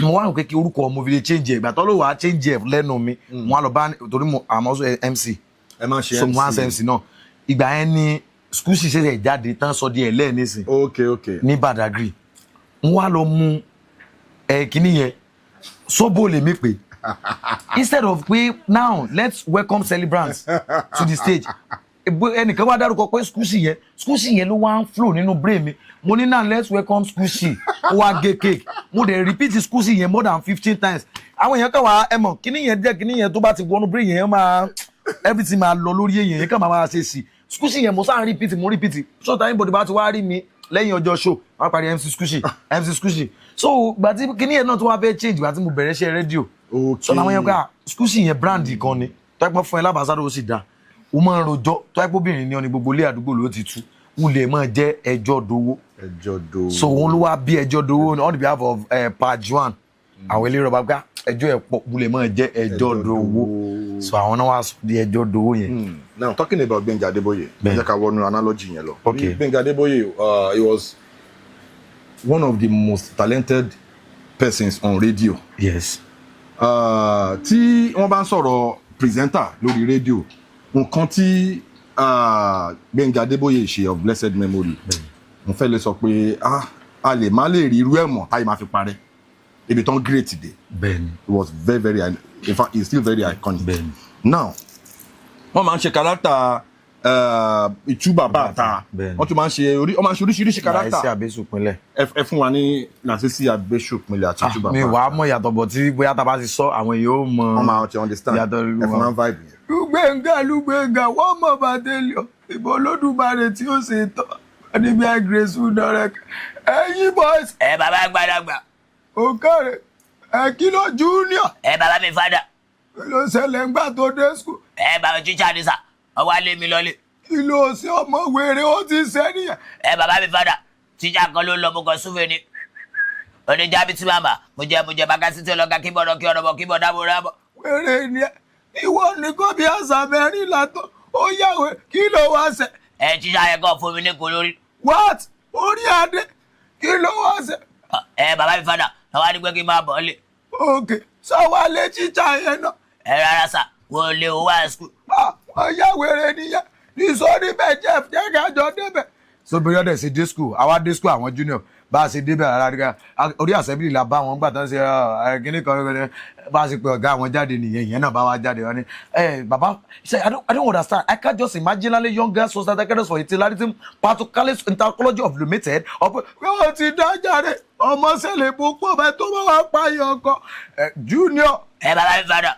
Mo wá rò pé kí orúkọ ọmọ fi lè change ẹ̀. Ìgbà tó ló wàá change ẹ̀ lẹ́nu mi, mo wá lọ bá, torí mo I'm also MC. Ẹ máa ṣe. So mo wá ṣe MC náà. Ìgbà yẹn ni school sì ṣẹ̀ṣẹ̀ jáde tán sọ di ẹ̀ lẹ́ẹ̀nísìn ní Badagry. Mo wá lọ mú ẹ kíní yẹn sóbò lèmi pé instead of pé, "Now let's welcome celebrants to the stage," ẹnìkan wá dárúkọ pé Skushi yẹn, Skushi yẹn ló wá ń flow nínú brain mi. Mo ní, "Now let's welcome Skushi." Ó wá gé cake, mo dẹ̀ repeat Skushi yẹn more than 15 times. Àwọn èèyàn kan wá, ẹ mọ̀ kíní yẹn jẹ́ kíní yẹn tó bá ti wọnú brain yẹn máa everything máa lọ lórí èèyàn yẹn kàn máa ṣe sí Skushi yẹn. Mo sáà ń repeat, mo repeat. So time anybody bá ti wá rí mi lẹ́yìn ọjọ́ show, wọ́n á parí MC Skushi, MC Skushi. So gbà tí kíní yẹn náà tó wá fẹ́ change, gbà tí mo bẹ̀rẹ̀ iṣẹ́ rédíò, so làwọn yẹn pé, ah, Skushi yẹn brand kan ni tó ẹ pẹ́ fún ẹ lábàásádò, ó sì dáa, ó máa ń rojọ́ tó ẹ pé obìnrin ni ọ ní gbogbo ilé àdúgbò ló ti tú wulẹ̀ máa jẹ́ Ẹjọ́ Dowó. Ẹjọ́ Dowó. So òun ló wá bí Ẹjọ́ Dowó on the behalf of Pajuan, àwọn eléré ọba gbá ẹjọ́ ẹ̀ pọ̀ wulẹ̀ máa jẹ́ Ẹjọ́ Dowó. So àwọn náà wá sọ di Ẹjọ́ Dowó yẹn. Now, talking about Gbenga Adeboye, jẹ́ ká wọnú analogy yẹn lọ. Gbenga Adeboye, he was one of the most talented persons on radio. Yes. Tí wọ́n bá ń sọ̀rọ̀ presenter lórí rédíò, nǹkan tí Gbẹ́ngà Adébóyè ṣe of blessed memory, mo fẹ́ lè sọ pé, ah, a lè má lè rí irú ẹ̀ mọ̀ táyé máa fi parẹ́, ibi tán great dé. It was very very, in fact, it's still very iconic. Now, wọ́n máa ń ṣe character ìtú bàbá àta. Wọ́n tún máa ń ṣe orí, wọ́n máa ń ṣe oríṣiríṣi Láìsí character. Àbẹ́sùpínlẹ̀. Ẹ fún wa ní Lásìsí Abẹ́sùpínlẹ̀ àti ìtú bàbá. Mi wàá mọ̀ yàtọ̀ bọ̀ tí bóyá tá a bá ti sọ, àwọn èèyàn ó mọ. Wọ́n máa ti understand. Yàtọ̀. Ẹ fún wa vibe yẹn. Lùgbẹ̀ngà, Lùgbẹ̀ngà, wọ́n mọ̀ bàtẹ́lẹ̀ ìbọn Olódùmarè tí ó ṣe tán níbi àìgrèsù dọ̀rẹ́ ẹ̀yin boys. Ẹ bàbá àgbàlagbà. Òkèrè ẹ kí ló, junior? Ẹ bàbá mi fada. Kí ló ṣẹlẹ̀ ńgbà tó dé school? Ẹ bàbá, tíṣà ni sà, ọwọ́ alẹ́ mi lọ́lé. Kí ló ṣe ọmọ wèrè ó ti ṣe nìyẹn? Ẹ bàbá mi fada, tíṣà kan ló lọ, mo kàn súnfẹ́ ni oníjàbí tí màmá mo jẹ, mo jẹ bàkásí tí ọlọ́gà kí bọ̀dọ̀ kí ọ̀rọ̀ bọ̀ kí bọ̀ dábò rábọ̀. Wèrè ni ẹ, ìwọ nìkan bí àṣà mẹ́rin látọ̀ ó yàwé, kí ló wá ṣe? Ẹ tíṣà yẹn kàn fún mi ní kò lórí. What? Orí adé, kí ló wá ṣe? Ẹ bàbá mi fada, àwọn adigun kí n máa bọ̀ ọ́ lé. Òkè sọwálé tíṣà yẹn náà? Ẹ rárá sà, wọ́n lé owó àìsíkú. Ah, wọ́n yà wèrè nìyẹn, nìṣó níbẹ̀, Jeff, jẹ́ ká jọ débẹ̀. So bí ọdẹ ṣe dé school, àwa dé school àwọn junior, bá a ṣe débẹ̀ rárá rí, orí assembly la bá wọn gbà tán ṣe kíní kan. Bá a ṣe pé ọ̀gá àwọn jáde nìyẹn, ìyẹn náà bá wa jáde, wọn ni, "Ẹ bàbá ṣe, I don't understand. I can't just imagine younger society for utilitarianism particularly intercology of limited of." Pé ó ti dájà rẹ̀, ọmọ sẹlẹ̀ bó pọ̀ bẹ́ẹ̀ tó bá wà pààyàn ọkọ ẹ, junior. Ẹ bàbá mi fada.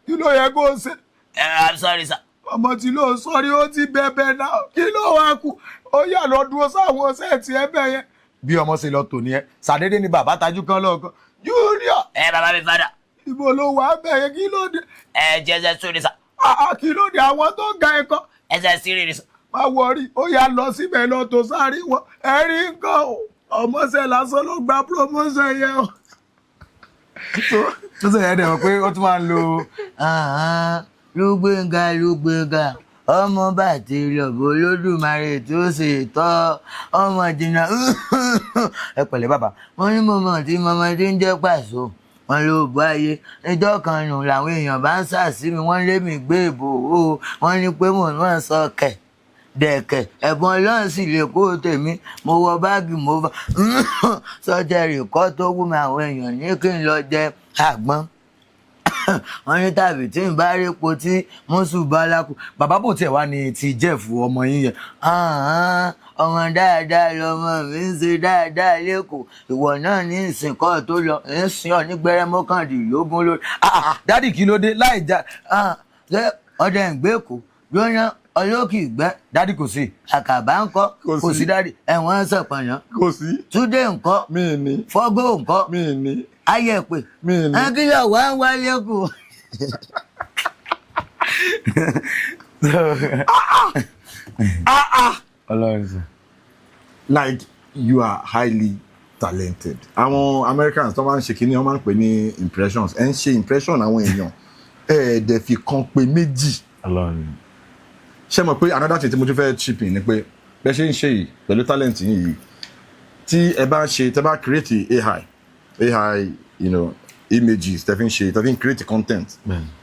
Kí ló yẹ kó o ṣe? Ẹ, I'm sorry, sir. Ọmọ tí ló sọrí, ó ti bẹ̀bẹ̀ náà, kí ló wá kù? Ó yà lọ dúró sáwọn set ẹ bẹ̀ yẹn. Bí ọmọ ṣe lọ tò ní ẹ, sàdédé ni bàbá tajú kan lọ́ọ̀kan, "Junior." Ẹ bàbá mi fada. Ibo ló wà bẹ̀ yẹn? Kí ló dé? Ẹ jẹ́ ẹsẹ̀ sórí sà. Àá, kí ló dé? Àwọn tó ga ẹ̀kọ́? Ẹsẹ̀ sírí ni sà. Má wọrí, ó yà lọ síbẹ̀, lọ tó sáré wọn ẹ rí nǹkan o, ọmọọṣẹ́ lásán ló gba promotion yẹn o. Tó sọ yẹn dẹ̀ mọ̀ pé ó tún máa ń lo Lúgbẹ̀ngà, Lúgbẹ̀ngà, ọmọ bàtí lọ́bọ̀ Olódùmarè tó ṣe tọ́ ọmọ jìnnà. Ẹ pẹ̀lẹ́ bàbá, wọ́n ní mo mọ̀ tí mọ́mọ́ tí ń jẹ́ pàṣọ wọn ló bọ́ ayé níjọ́ kan nù làwọn èèyàn bá ń sàsí mi, wọ́n lé mi gbé ìbò o, wọ́n ní pé mò ń mọ̀ sọ kẹ̀ dẹ̀kẹ̀ ẹ̀bùn Ọlọ́run sì lè kó tèmi. Mo wọ báàgì, mo bá sọjẹ́rì kọ́ tó wú mi, àwọn èèyàn ní kí n lọ jẹ àgbọn, wọ́n ní tàbí tí n bá rí epo tí mùsù bá lákù. Bàbá, bò tiẹ̀ wá ní ti Jeff ọmọ yín yẹn? Àhán, ọmọ dáadáa lọmọ mi ń ṣe dáadáa lẹ́kọ̀ọ́. Ìwọ náà ní ìsìnkọ́ tó lọ ń sìn ọ ní gbẹ́rẹ́ 19 lórí. Ah, ah, daddy, kí ló dé láì já? Ah, ṣé ọdẹ ń gbé kó lóná ọlọ́kì gbẹ́? Daddy, kò sí. Àkàbà ńkọ́? Kò Kò sí. sí, daddy. Ẹ̀wọ̀n sọ̀pọ̀nà. Kò sí. Túndé ńkọ́? Mi ní. Fọ́gó ńkọ́? Mi ní. Ayẹ̀pẹ̀? Mi ní. Ẹ kí ló wá ń wálé kù? Ọlọ́run sọ. Like, you are highly talented. Àwọn Americans tó máa ń ṣe kínní, wọ́n máa ń pè ní impressions. Ẹ ń ṣe impression àwọn èèyàn, ẹ ẹ̀ dẹ̀ fi kan pé méjì. Ọlọ́run. Ṣé mọ̀ pé another thing tí mo tún fẹ́ chip in ni pé bẹ́ẹ̀ ṣe ń ṣe yìí pẹ̀lú talent yín yìí, tí ẹ bá ṣe, tẹ́ bá create AI images, tẹ́ fi ń ṣe, tẹ́ fi ń create content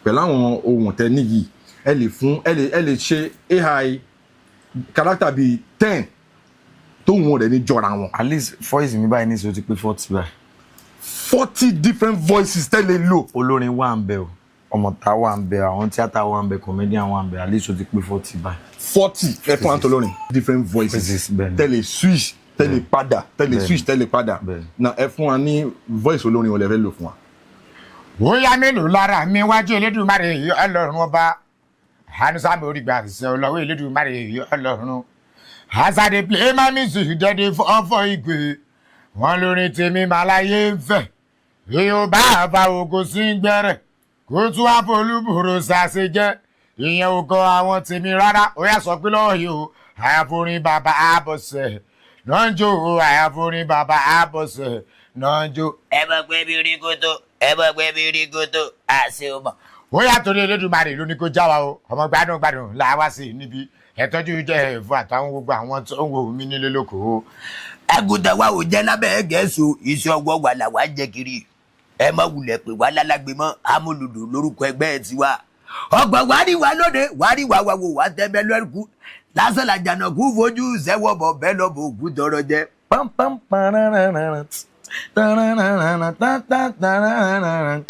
pẹ̀lú àwọn ohun tẹ́ ní yìí, ẹ lè fún ẹ lè ṣe AI character bíi 10 tóun rẹ̀ ní jọra wọn. At least voice mi báyìí ní sọ ti pé 40 báyìí. 40 different voices tẹ́ lè lò. Olórin wà ń bẹ o, ọmọọta wà ń bẹ, àwọn tíátà wà ń bẹ, comedian wà ń bẹ. At least ó ti pé 40 báyìí. 40. Ẹ fún àtolórin different voices. Voices, bẹ́ẹ̀ni. Tẹ́ lè switch, tẹ́ lè padà, tẹ́ lè switch, tẹ́ lè padà. Na ẹ fún wa ní voice olórin wọlé fẹ́ lò fún wa. Bóyá mélòó lára mi wájú Elédùmarè yìí, Ọlọ́run ọba hanusa mi orí gbà ṣe ọlọ́wọ́ Elédùmarè yìí, Ọlọ́run. As I dey play my music, dem dey fọ́ ìgbé wọn lórin tèmi máa láyé ń fẹ́. Èèyàn bá fa ògo sí ń gbẹ́rẹ̀ kó tún wá folúbòrò ṣàṣe jẹ́, ìyẹn ò kọ àwọn tèmi rárá. Ó yà sọ pé lọ́wọ́ yìí o, àyàforin bàbá àbọ̀sẹ̀ náà ń jó o, àyàforin bàbá àbọ̀sẹ̀ náà ń jó. Ẹ bá gbé bí rí kótó, ẹ bá gbé bí rí kótó àṣẹ ọmọ. Ó yà torí Elédùmarè ló ní kó já wa o. Ọmọ gbádùn gbádùn là wá sí níbi ẹ̀tọ́jú jẹ́ ẹ̀fọ́ àtàwọn gbogbo àwọn tó ń wò mí nílé lóko o. Àgùntàn wa ò jẹ́ lábẹ́ gẹ̀ẹ́sù, iṣẹ́ ọwọ́ wa làwa ń jẹ kiri. Ẹ má wulẹ̀ pé wá lálágbe mọ́, amúlùdù lórúkọ ẹgbẹ́ tiwa. Ọgbọ̀n wárí wa lóde wárí wa wa wò wá tẹ́bẹ́ lẹ́rùkú lásán làjànà kú fojú sẹ́wọ́ bọ̀ bẹ́ẹ̀ lọ́bọ̀ òkú tọrọ jẹ. Pam pam parararara, tarararara, ta ta tarararara,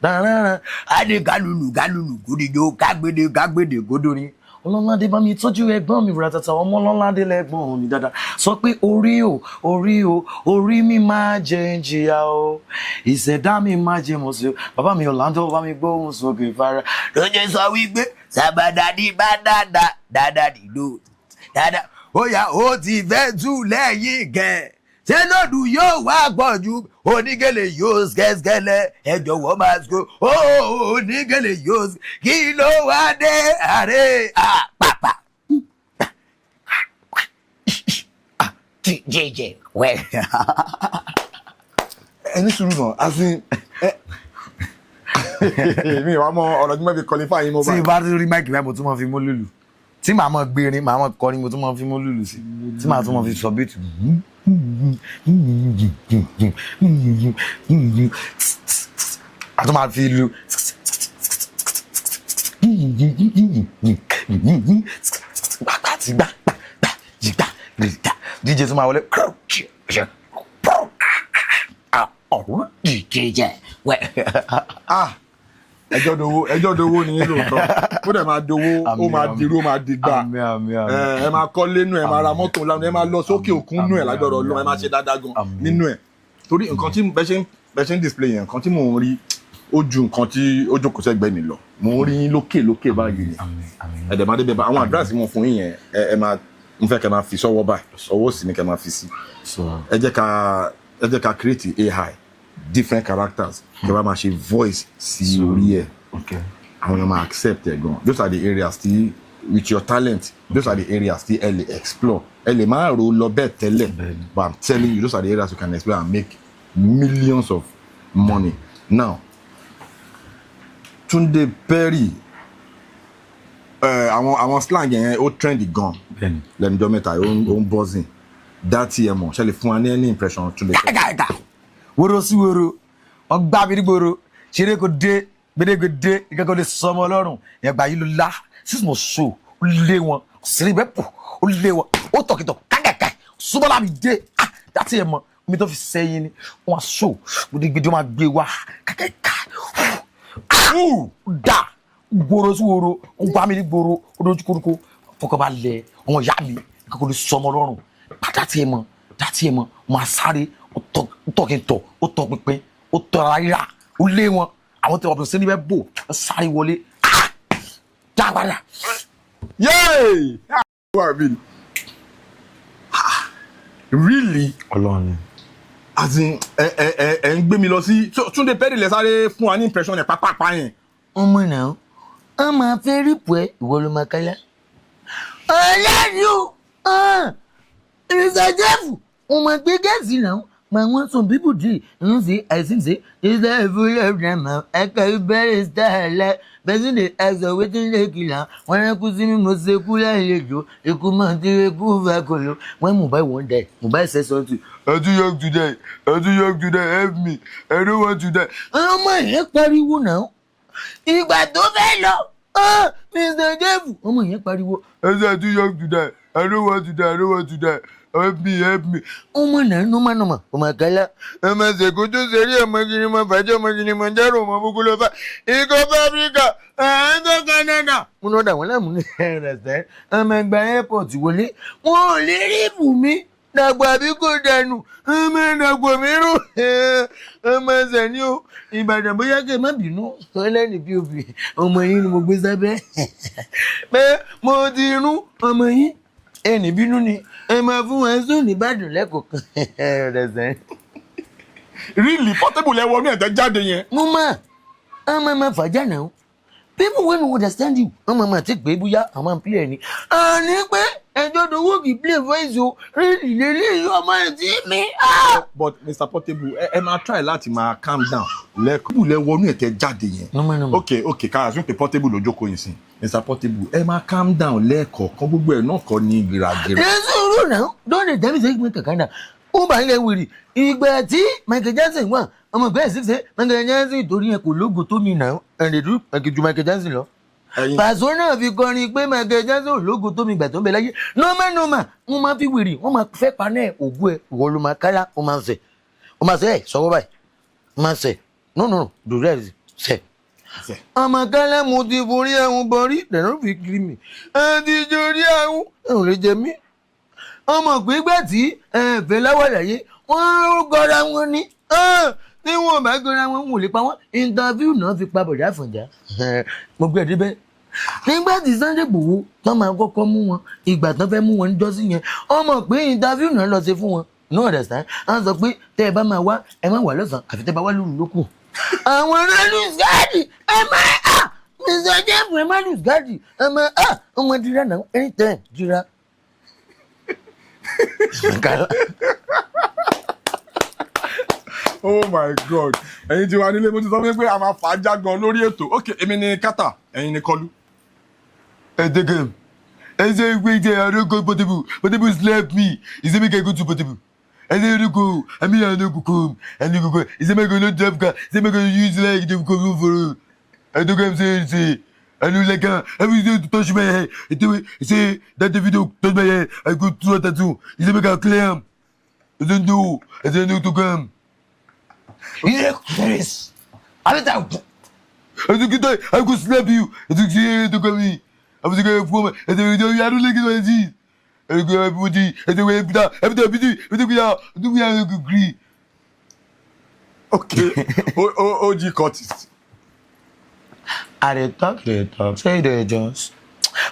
tararara. A ní kálùlù kálùlù kúdìjọ kágbédé kágbédé kódórin. Ọlọ́ládé bá mi tọ́jú ẹ̀gbọ́n mi ratata, ọmọ ọlọ́ládé lẹ́gbọ́n mi dáadáa. Sọ pé orí o, orí o, orí mi máa jẹ ń jìyà o, ìṣẹ̀dá mi máa jẹ mọ̀ sí o. Bàbá mi Ọ̀làǹdó bá mi gbóhùn sókè fara. Lóye sọ wípé sábàdàdì bá dáadáa dáadáa dìdó dáadáa ó yá ó ti fẹ́ tú lẹ́yìn kẹ́ ṣé lòdù yóò wá pọ̀ ju onígèlè yóò skẹ́skẹ́lẹ́, ẹ jọ̀wọ́ máa ṣe ó onígèlè yóò kí ló wá dé àárẹ̀ àpàpà. Jẹjẹ wẹ. Ẹ ní sùúrù náà, as in ẹ mi ìwà mọ ọ̀rọ̀ tí mo fi qualify yín mo Tí bá. bá tún rí mic báyìí, mo tún máa fi mú lùlù tí màá mọ gbérin, màá mọ kọrin, mo tún máa fi mú lùlù sí, tí màá tún máa fi sọ beat. A tún máa fi lu gbàgbà tí gbà gbà jìgbà gbà. DJ tún máa wọlé. Jẹjẹ wẹ. Ah, ẹjọ́ dowó, ẹjọ́ dowó ni yín lóòótọ́. Ó dẹ̀ máa dowó, ó Àmín, máa àmín. dirú, ó máa digbà. Àmín, àmín, àmín. Ẹ máa kọ́lé nú ẹ, máa ra mọ́tò ńlá nú ẹ, máa lọ sókè òkun nú ẹ lágbára Ọlọ́run. Ẹ máa ṣe dáadáa gan nínú ẹ, torí nǹkan tí bẹ́ ṣe ń display yẹn, nǹkan tí mò ń rí ó ju nǹkan tí ó jókòó sẹ́gbẹ̀ẹ́ mi lọ. Mò ń rí yín lókè lókè báyìí ni. Ẹ dẹ̀ máa débẹ̀ bá àwọn àdúrà tí mo fún yín yẹn. Ẹ máa ń fẹ́ kẹ́ máa fi sọ́wọ́ báyìí, ọwọ́ òsì ni kẹ́ máa fi sí. Ẹ jẹ́ ká create AI different characters kẹ́ wá máa ṣe voice sí orí ẹ̀. Àwọn èèyàn máa accept ẹ gan. Those are the areas tí, with your talent, those are the areas tí ẹ lè explore. Ẹ lè má ro lọ bẹ́ẹ̀ tẹ́lẹ̀, but I'm telling you, those are the areas you can explore and make millions of money. Now, Tunde Perry, àwọn slang yẹn ó trend gan lẹ́nu ọjọ́ mẹ́ta, ó ń buzzing. Dátì ẹ mọ̀ ṣe lè fún wa ní any impression Tunde Perry? Kàkàkà woro sí woro, wọn gbá mi ní gbòòrò, ṣeré kò dé, gbèdé kò dé, ìkẹ́kọ̀ọ́ lè sọmọ ọlọ́run ẹgbà yìí ló lá sísùn so ó lé wọn sírí bẹ́ẹ̀ pọ̀, ó lé wọn, ó tọ̀kìtọ̀ kàkàkà súnmọ́lá mi dé. Ah, dátì ẹ̀ mọ̀ omi tó fi sẹ́yìn ni wọ́n so gidigidi, wọ́n máa gbé wá kàkàkà dà gbòòrò sí woro, ó gbá mi ní gbòòrò, ó dojú koríko fọkànbalẹ̀ ọmọ ìyá mi, ìkẹ́kọ̀ọ́ lè sọmọ ọlọ́run pátá ẹ̀ mọ̀ dátì ẹ̀ mọ̀ máa sáré, ó tọ̀ kí n tọ̀, ó tọ̀ pínpín, ó tọ̀ ara rírà, ó lé wọn, àwọn tí wọ́n sí níbẹ̀ bò ó sáré wọlé. Ah, dá padà. Yay! Wà mí really? Ọlọ́run ni. As in ẹ ń gbé mi lọ sí. So, Túndé Perry lẹ sáré fún wa ní impression ẹ pápápá yẹn. Ọmọ náà ọmọ afẹ́ rípò ẹ, ìwọ ló máa kálá. Ọlẹ́rìí o, Mr Jeff, ọmọ gbé gẹ̀ẹ́sì náà ma want some people dey you say I think say this life full of drama. I carry very style like person dey ask her wetin dey kill am. Wọn kú sí mi, mo ṣe kú lálejò, ikú máa ti ikú fa kolo. When Mohbad wan die, Mohbad say something: "I too young to die, I too young to die, help me, I don't want to die." Ọmọ yẹn pariwo náà ìgbà tó fẹ́ lọ. Ah, Mr Jeff, ọmọ yẹn pariwo: "I too young to die, I don't want to die, I don't want to die, help me, help me." Ọmọ náà nọ́mà nọ́mà ọmọ àkàlà ọmọ ṣèkú tó ṣeré, ọmọ kiri mọ fàájì, ọmọ kiri mọ jẹ́rù, ọmọ búkú ló fà ikọ̀ fáfíríkà ẹ̀ẹ́dọ́ Canada. Mo lọ dà wọ́n láàmú ní ẹ̀rẹ̀sẹ̀ ọmọ ẹgbẹ́ airport wọlé, wọn ò lè rí ibùmí dàgbà bí kò dànù, ọmọ dàgbà mi rò, ọmọ ẹsẹ̀ ní o Ìbàdàn bóyá kẹ́ ẹ má bínú ọlẹ́ni pop ọmọ yín ni mo gbé sábẹ́ pé mo ti rún ọmọ yín, ẹnì bínú ni ẹ máa fún wa sùn nìbàdàn lẹ́kọ̀ọ̀kan ẹ̀rẹ̀sẹ̀. Really, Portable lẹ wọnú ẹ̀tẹ́ jáde yẹn? Mo máa ọmọ máa fàjà náà. People wey no understand you, wọ́n máa ma ti pé bóyá àwọn máa ń play ẹ̀ ni. Àní pé ẹjọ́ dowó kì í play voice o, really lélẹ́yìí ọmọ ẹ̀ tí mi. But Mr. Portable, ẹ máa try láti máa calm down lẹ́ẹ̀kan. Portable, lẹ wọnú ẹ̀ tẹ jáde yẹn. No. Ok, ká assume pé Portable ló jókòó yìí sìn. Mr. Portable, ẹ máa calm down lẹ́ẹ̀kọ̀ọ̀kan, gbogbo ẹ̀ náà kọ́ ní gíragíra. Ẹ sùúrù náà, don dey tell me say make kankan na ó bá ilẹ̀ wèrè. Ìgbà tí Michael Jackson wà, ọmọ ìgbà ẹ̀ sí Michael Jackson torí ẹ kò lógo tó mi náà, ẹ̀ lè dúró ju Michael Jackson lọ. Ẹ̀yin Pàṣọ náà fi kọrin pé Michael Jackson ò lógo tó mi gbà tó ń bẹ láyé. Normal normal, wọ́n máa fi wèrè, wọ́n máa fẹ́ paná ẹ̀ ògùn ẹ̀, ìwọ ló máa kálá, ó máa sẹ̀, ó máa sẹ̀, ẹ̀ sọ́wọ́ báyìí, ó máa sẹ̀, no no no, dòdò ẹ̀ sẹ̀. Sẹ̀. Ọmọ kálá, mo ti forí ẹ̀hún bọrí, dẹ̀rọ fi kiri mi, ẹ ti jorí ẹ̀hún, ẹ̀hún lè jẹ mí. Ọmọ pé gbà tí ẹ̀fẹ̀ láwàdà yé, wọ́n gọra wọn ní tí wọn bá gọra wọn, wọn ò lè pa wọn. Interview náà fi pa Bọ̀dá Àfọ̀njá, mo gbé ẹ̀ débẹ̀. Nígbà tí Sunday Igboho tán máa kọ́kọ́ mú wọn, ìgbà tán fẹ́ mú wọn níjọ́sí yẹn, ọmọ pé interview náà lọ ṣe fún wọn, no understand, wọ́n sọ pé tẹ́ ẹ bá máa wá, ẹ má wà lọ́sàn-án, àfi tẹ́ ẹ bá wá lóru lókù. Àwọn ará lose guard, ẹ má à Mr. Jeff, ẹ má lose guard, ẹ má à ọmọ dira náà, anytime dira. Oh my God, ẹ̀yin tí wà nílé, mo ti sọ fún yín pé a máa fà á já gan lórí ètò. Ok, èmi ni kátà, ẹ̀yin ni kọlu. Ẹ take am. I say wait there, I don't go Portable. Portable slap me. He say make I go to Portable. I say I no go. I mean, I no go come. I no go go. He say make I no drive car. He say make I use like dem come for road. I don't come say I no like am. Every day to touch my head. He tell me, he say that the video touch my head, I go throw tattoo. He say make I clear am. I say no. I say no to come. Chris, abita. I say get I go slap you. I say to come me. I was going to I say I don't like it like this. I go everybody. I say wait, everybody, everybody, everybody, everybody, agree. Ok, o og cultist. I dey talk, dey talk, say dey just.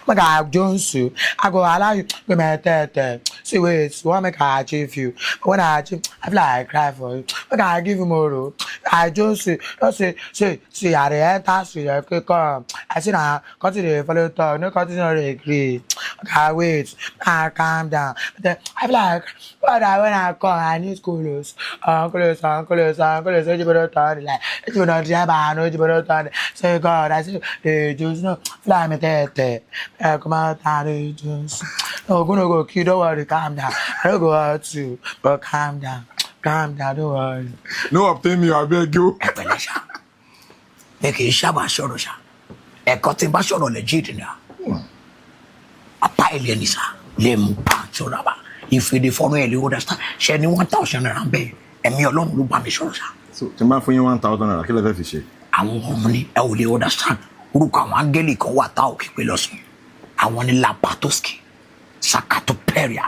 Make I jones you, I go allow you be my tete. See wait, you wan make I achieve you. But when I achieve, I feel like I cry for you. Make I give you more o. I jones you, just say, say, see, I dey enter, see, I come. I see na, continue dey follow talk, no continue no dey gree. Make I wait, I calm down. But then, I feel like, but I, when I come, I need close, close, close, close. Ejiboro turn like, ejiboro driver, no ejiboro turn. Say God, I say, dey just no, fly me tete. Come out and dey just. No, go no go kill, don't worry, calm down. I don't go hurt you, but calm down, calm down, don't worry. No obtain me, abeg you. Ẹ pẹ̀lẹ́ ṣá, mi kì í sábà sọ̀rọ̀ ṣá, ẹ̀kọ́ tí n bá sọ̀rọ̀ legit ni a apá ilé ni sá lè mú pa sọ̀rọ̀ àbá ìfèdè fọ́nù ẹ̀ lè understand ṣe ni ₦1,000 bẹ́ẹ̀, ẹ̀mí Ọlọ́run ló bá mi sọ̀rọ̀ ṣá. So tí n bá fún yín ₦1,000, kí lẹ fẹ́ fi ṣe? Àwọn ọmọ ni ẹ ò lè understand, orúkọ àwọn áńgẹ́lì kan wà tá ò kí pé lọ́sùn, àwọn ni Lapatoski Sakatoperia.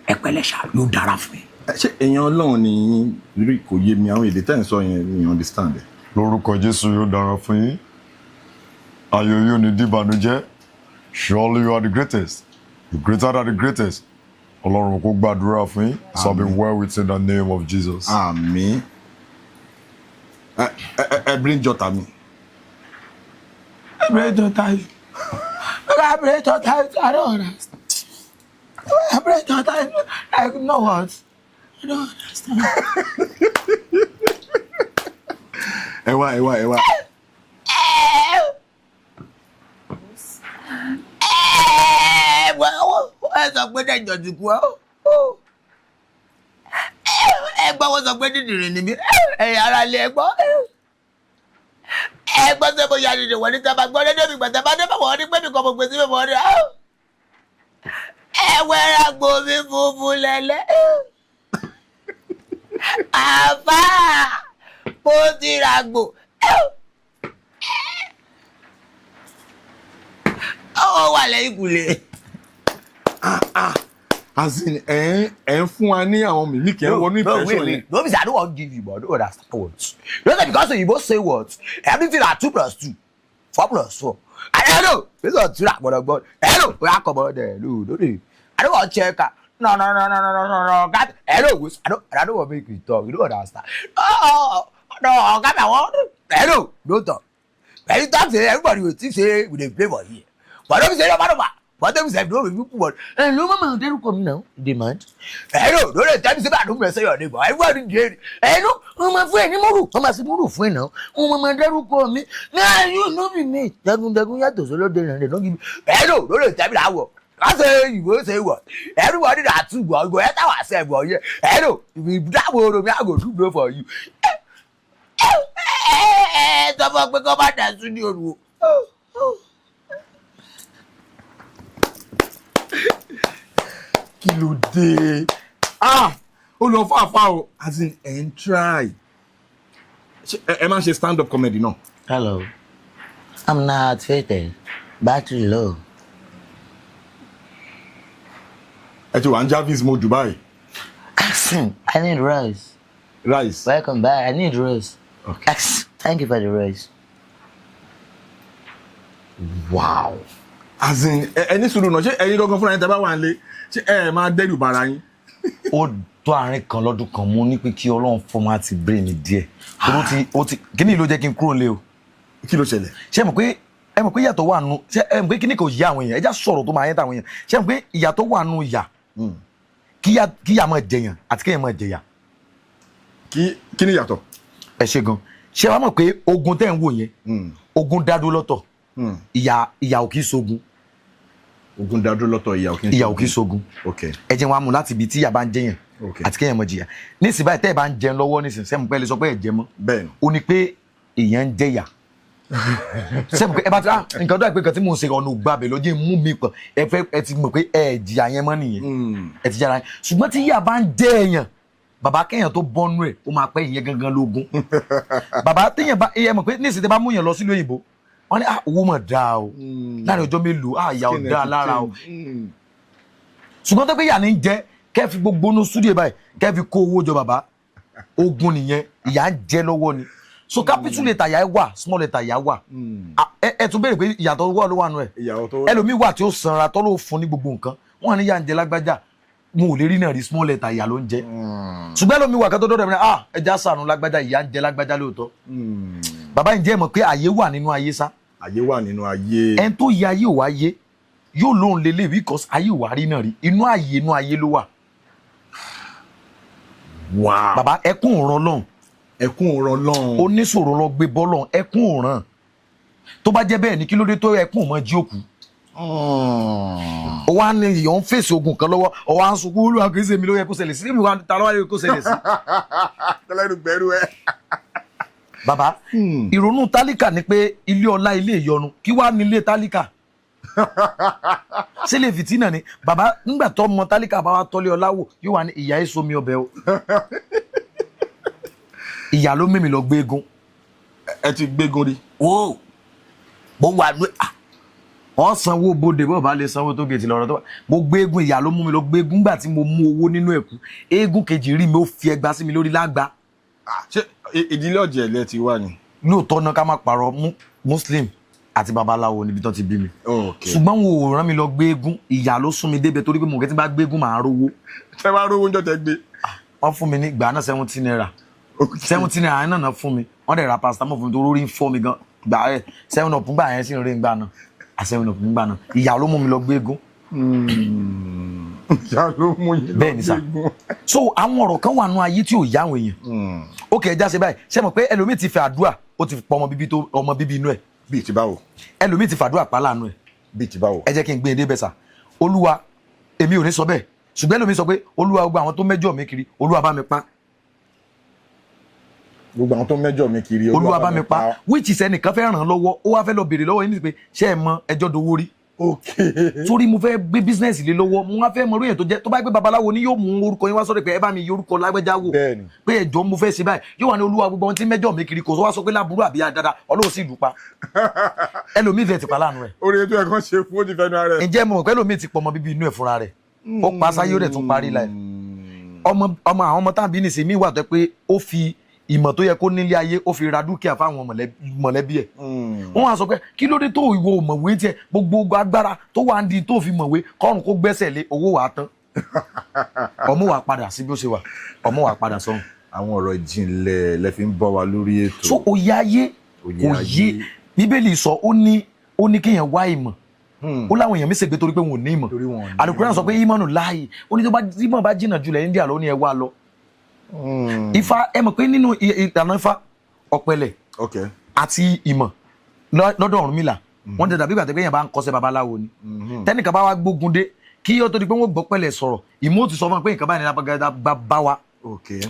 Ẹ pẹ̀lẹ́ ṣá, yóò dára fún yín. Ẹ, ṣé èèyàn Ọlọ́run ni yín rí? Kò yé mi, àwọn èdè tẹ́ ń sọ yẹn mi understand ẹ. Lórúkọ Jésù, yóò dára fún yín, ayọ̀ yóò ní dìbànújẹ́. Surely you are the greatest, you greater than the greatest. Ọlọ́run kó gbàdúrà fún yín. So be well with in the name of Jesus. Àmín. Ẹ ẹ ẹ bring jọta mi. I pray to tithe. Make I pray to tithe. I don't understand. I pray to tithe. Like, no what? I don't understand. Ẹ wá, ẹ wá, ẹ wá. Ẹ sọ pé dẹjọ ti kú ọ, ẹ gbọ́, wọ́n sọ pé dídìrín ni mí. Ẹ̀yin ara lé, ẹ gbọ́, ẹ gbọ́ sẹ́ mo ya dìde wọ́n ní sábà gbọ́ rédíò mi gbàtà bá dé bá wọ́n ní pé mi kọ́ mo gbé síbẹ̀ wọ́n ní ẹ wẹ́rẹ́ àgbo mi funfun lẹ́lẹ́ àfà, mo ti rà gbò ó wà lẹ́yìn kùlé. As in, ẹ ń fún wa ní àwọn mímíkì, ẹ ń wọnú impression yẹn. No, be say I don't wan give you, but I don't understand words. You know say because oyinbo say words, everything na two plus two, four plus four. I don't know. This one two na gbọdọgbọ. Hello, oya comot there. No, no dey. I don't wan check am. No, no, no, no, no, no, no, no. God, hello, wait. I don't wan make you talk. You don't understand. No, no, oga mi, I wan. Hello, no talk. When you talk say everybody go think say we dey play for here. But no be say normal normal. But them sef no be people but. Ẹ ló má máa dárúkọ mi náà, you dey mad. Ẹ no, no dey tell me say I no mention your name but everybody dey. Ẹ no, wọ́n máa fún ẹ ní múrù, wọ́n máa fi múrù fún ẹ náà. Wọ́n máa dárúkọ mi. Náà you no be me. Jagunjagun yàtọ̀ sọlọ́dẹ rẹ̀ rẹ̀ lọ́gì. Ẹ no, no dey tell me that one. I say you go say what? Everybody that two go go enter ourselves for here. Ẹ no, if you that one me, I go do blow for you. Ẹ sọ fún ọ pé kọ́ bá dà sí ní òru o. Kí ló dé? Ah, ó lọ fún àfa o, as in, ẹ̀ ń try. Ṣé ẹ máa ń ṣe stand up comedy náà? Hello, I'm not fitted. Battery low. Ẹ ti wà ní Jarvis mode Dubai. I need rice. Rice. Welcome back. I need rice. Okay. Thank you for the rice. Wow, as in, ẹ ní sùúrù náà, ṣé ẹ̀yin gangan fúnra yín, tẹ́ bá wà nílé, ṣé ẹ máa dẹ́rù bara yín? Ó tó àárín kan lọ́dún kan, mo ní pé kí Ọlọ́run format brain mi díẹ̀. Torí ó ti kíní ló jẹ́ kí n kúrò nílé o. Kí ló ṣẹlẹ̀? Ṣé ẹ mọ̀ pé, ẹ mọ̀ pé ìyàtọ̀ wà nù, ṣé ẹ mọ̀ pé kíní kò yé àwọn èèyàn? Ẹ já sọ̀rọ̀ tó máa yẹn táwọn èèyàn. Ṣé ẹ mọ̀ pé ìyàtọ̀ wà nù ìyà, kíyà máa jẹyàn àti kéèyàn máa jẹyà? Kí ni ìyàtọ̀? Ẹ ṣe gan. Ṣé wàá mọ̀ pé ogun tẹ́ ń wò yẹn, ogun dádó lọ́tọ̀, ìyà ò kì í sogun. Ogun dádúró lọ́tọ̀, ìyà ò kí ń Ìyà ò kì í sogun. Ẹ jẹ́ wọn á mú láti ibi tí ìyà bá ń jẹyàn àti kéèyàn máa jìyà. Nísìnyí báyìí, tẹ́ ẹ bá ń jẹun lọ́wọ́ nísìnyí, sẹ́mu pé ẹ lè sọ pé ẹ jẹ mọ́? Bẹ́ẹ̀ni. Ó ní pé èèyàn ń jẹyà. Sẹ́mu pé ẹ bá ti, ah, nǹkan tó yà pé nǹkan tí mò ń ṣe ọ̀nà ògbà bẹ̀ lọ́jọ́ mú mi pọ̀, ẹ fẹ́ ẹ ti mọ̀ pé ẹ jìyà yẹn mọ́ nìyẹn, ẹ ti jára yẹn. Ṣùgbọ́n tí ìyà bá ń jẹ èèyàn, bàbá, kéèyàn tó bọ́nú ẹ̀, ó máa pẹ́. Ìyẹn gangan lógún, bàbá. Téèyàn bá, ẹ mọ̀ pé nísìnyí, tẹ́ bá mú yàn lọ sílùú òyìnbó, wọ́n ní, "Ah, owó mọ̀ dáa o." Láàrin ọjọ́ mélòó, ah, ìyà ò dáa lára o. Ṣùgbọ́n tó pé ìyà ní ń jẹ, kẹ́ fi gbogbo inú studio báyìí, kẹ́ fi kó owó jọ, bàbá, ogun nìyẹn, ìyà ń jẹ lọ́wọ́ ni. So capital letter ìyà wà, small letter ìyà wà. Ah, ẹ tún béèrè pé ìyàtọ̀ wà ló wà nù ẹ̀. Ìyàwó tó Ẹlòmíì wà tí ó sanra tọ́ ló fún ní gbogbo nǹkan, wọ́n ní ìyà ń jẹ lágbájá, mo ò lè rí náà rí, small letter ìyà ló ń jẹ. Ṣùgbọ́n ẹlòmíì wà kátó dọ́dọ̀ mi, ah, ẹja sànù lágbájá, ìyà ń jẹ lágbájá lóòótọ́. Bàbá, ǹjẹ́ ẹ mọ̀ pé àyè wà nínú ayé sá? Ayé wà nínú ayé. Ẹni tó yẹ ayé ò wá yé, yóò lóun lélẹ̀ because ayé ò wá rí náà rí inú ayé, inú ayé ló wà. Bàbá, ẹkún òràn lọ́hùn. Ẹkún òràn lọ́hùn. Oníṣòro lọ gbé bọ́ lọ́hùn, ẹkún òràn. Tó bá jẹ́ bẹ́ẹ̀ ni, kí ló dé tó ẹkún ò mọ jí òkú? Ó wá ní ìyọ̀ ń fèsì ogun kan lọ́wọ́, ó wá ń sunkún, "Olúwa, kì í ṣe mi ló yẹ kó ṣẹlẹ̀ sí mi." Wá ta ló wá yẹ kó ṣẹlẹ̀ sí? Tẹ́lẹ̀rù gbẹ́rù ẹ. Bàbá, ìrònú tálíkà ni pé ilé ọlá, ilé ìyọnu, kí wàá nílé tálíkà ṣé lè fìtínà ni? Bàbá, nígbà tó mọ tálíkà bá wá tọ́lé ọlá wò, yóò wá ní ìyá èso mi ọbẹ̀ o, ìyá ló mímì lọ gbégun. Ẹ ti gbégun rí? Wo, mo wà ní ah. Wọ́n sanwó bóde bó bá lè sanwó tó gèètì lọ́rọ̀ tó bá. Mo gbégun, ìyá ló mú mi lọ gbégun. Nígbà tí mo mú owó nínú ẹ̀kú, eégún kejì rí mi, ó fi ẹgba sí mi lórí lágbá. Ṣé ìdílé ọ̀jẹ̀ lẹ ti wà ni? Lóòótọ́ náà, ká má parọ́, Muslim àti babaláwo níbi tán ti bí mi. Ṣùgbọ́n wọn ò rán mi lọ gbégun, ìyá ló sún mi débẹ̀, torí pé mo kẹ́ tí bá gbégun, màá rówó. Tẹ wá rówó ń jọ tẹ gbé? Wọ́n fún mi ní ìgbà náà 70 naira. 70 naira náà náà fún mi, wọ́n dẹ̀ ra paracetamol fún mi tó lórí ń fọ́ mi gan gbà ẹ̀. 7 Up gbà yẹn sì ń rí gbà náà, à 7 Up nígbà náà. Ìyá ló mú mi lọ gbégun. Ìyá ló mú yín lọ Bẹ́ẹ̀ ni sà. gbégun. So àwọn ọ̀rọ̀ kan wà nù ayé tí ò yá àwọn èèyàn. Ó kẹ́ ẹ já ṣe báyìí, ṣé mọ̀ pé ẹlòmíì ti fẹ́ àdúrà, ó ti pọ̀ ọmọ bíbí tó ọmọ bíbí inú ẹ̀. Bíi ti báwo? Ẹlòmíì ti fàdúrà pa láàánú ẹ̀. Bíi ti báwo? Ẹ jẹ́ kí n gbé e débẹ̀ sà. Olúwa, èmi ò ní sọ bẹ́ẹ̀, ṣùgbọ́n ẹlòmíì sọ pé, "Olúwa, gbogbo àwọn tó mẹ́jọ mi kiri, Olúwa bá mi pa." Gbogbo àwọn tó mẹ́jọ mi kiri. Olúwa bá mi pa, which is ẹnìkan fẹ́ ràn án lọ́wọ́, ó wá fẹ́ lọ béèrè lọ́wọ́ yín ní pé, ṣé ẹ mọ ẹjọ́ dowó rí? Torí mo fẹ́ gbé business lé lọ́wọ́, mo wá fẹ́ mọ orí èèyàn tó jẹ́. Tó bá gbé babaláwo ni, yóò mú orúkọ yín wá sọ́dọ̀ pé ẹ bá mi yí orúkọ lágbẹ́já wò, pé ẹjọ́ mo fẹ́ ṣe báyìí. Yóò wà ní, "Olúwa, gbogbo ohun tí mẹ́jọ mi kiri." Kò tó wá sọ pé láburú àbí dáadáa, Ọlọ́run sì lù pa. Ẹlòmíì fẹ́ ti pa láàánú rẹ̀. Orí ètò ẹ̀kọ́ ṣe fún ó ti fẹ́nu ara ẹ̀. Ǹjẹ́ mo mọ̀ pé ẹlòmíì ti pọ̀ ọmọ bíbí inú ẹ̀ fúnra rẹ̀, ó pa sáyé, ó dẹ̀ tún parí láì ọmọ ọmọ. Àwọn ọmọ táàbí nìsín mi wà tó pé ó fi ìmọ̀ tó yẹ kó nílé ayé, ó fi ra dúkìá fáwọn mọ̀lẹ́bí ẹ̀. Wọ́n wá sọ pé, kí ló dé tó ìwọ ò mọ̀wé tiẹ̀? Gbogbo agbára tó wà ń di tó fi mọ̀wé kọ́run, kó gbẹ́sẹ̀ lé owó, wàá tán, ọmọ wà padà sí bí ó ṣe wà, ọmọ wà padà sọ́run. Àwọn ọ̀rọ̀ ìjìnlẹ̀ lẹ fi ń bọ́ wa lórí ètò. So òye ayé Òye kò ayé. yé. Bíbélì sọ, ó ní kéèyàn wá ìmọ̀. Ó láwọn èèyàn mi ṣègbè torí pé wọn ò ní ìmọ̀. Torí wọn ò ní. Àlùkùránì sọ pé ìmọ̀nù láàyè, ó ní tó bá ìmọ̀ bá jìnnà jùlẹ̀ India ló ní ẹ wá lọ. Ifá, ẹ mọ̀ pé nínú ìlànà Ifá, ọ̀pẹ̀lẹ̀ àti ìmọ̀ lọ́dọ̀ Ọ̀rúnmìlà, wọ́n ti dàbí ìgbà tó pé èèyàn bá ń kọ́ṣẹ́ babaláwo ni. Tẹ́nìkan bá wá gbógun dé, kí ó tó di pé wọ́n gbọ́ pẹ̀lẹ̀ sọ̀rọ̀, ìmọ̀ ó ti sọ fún wọn pé nǹkan báyìí ní lágbájá bá bá wa.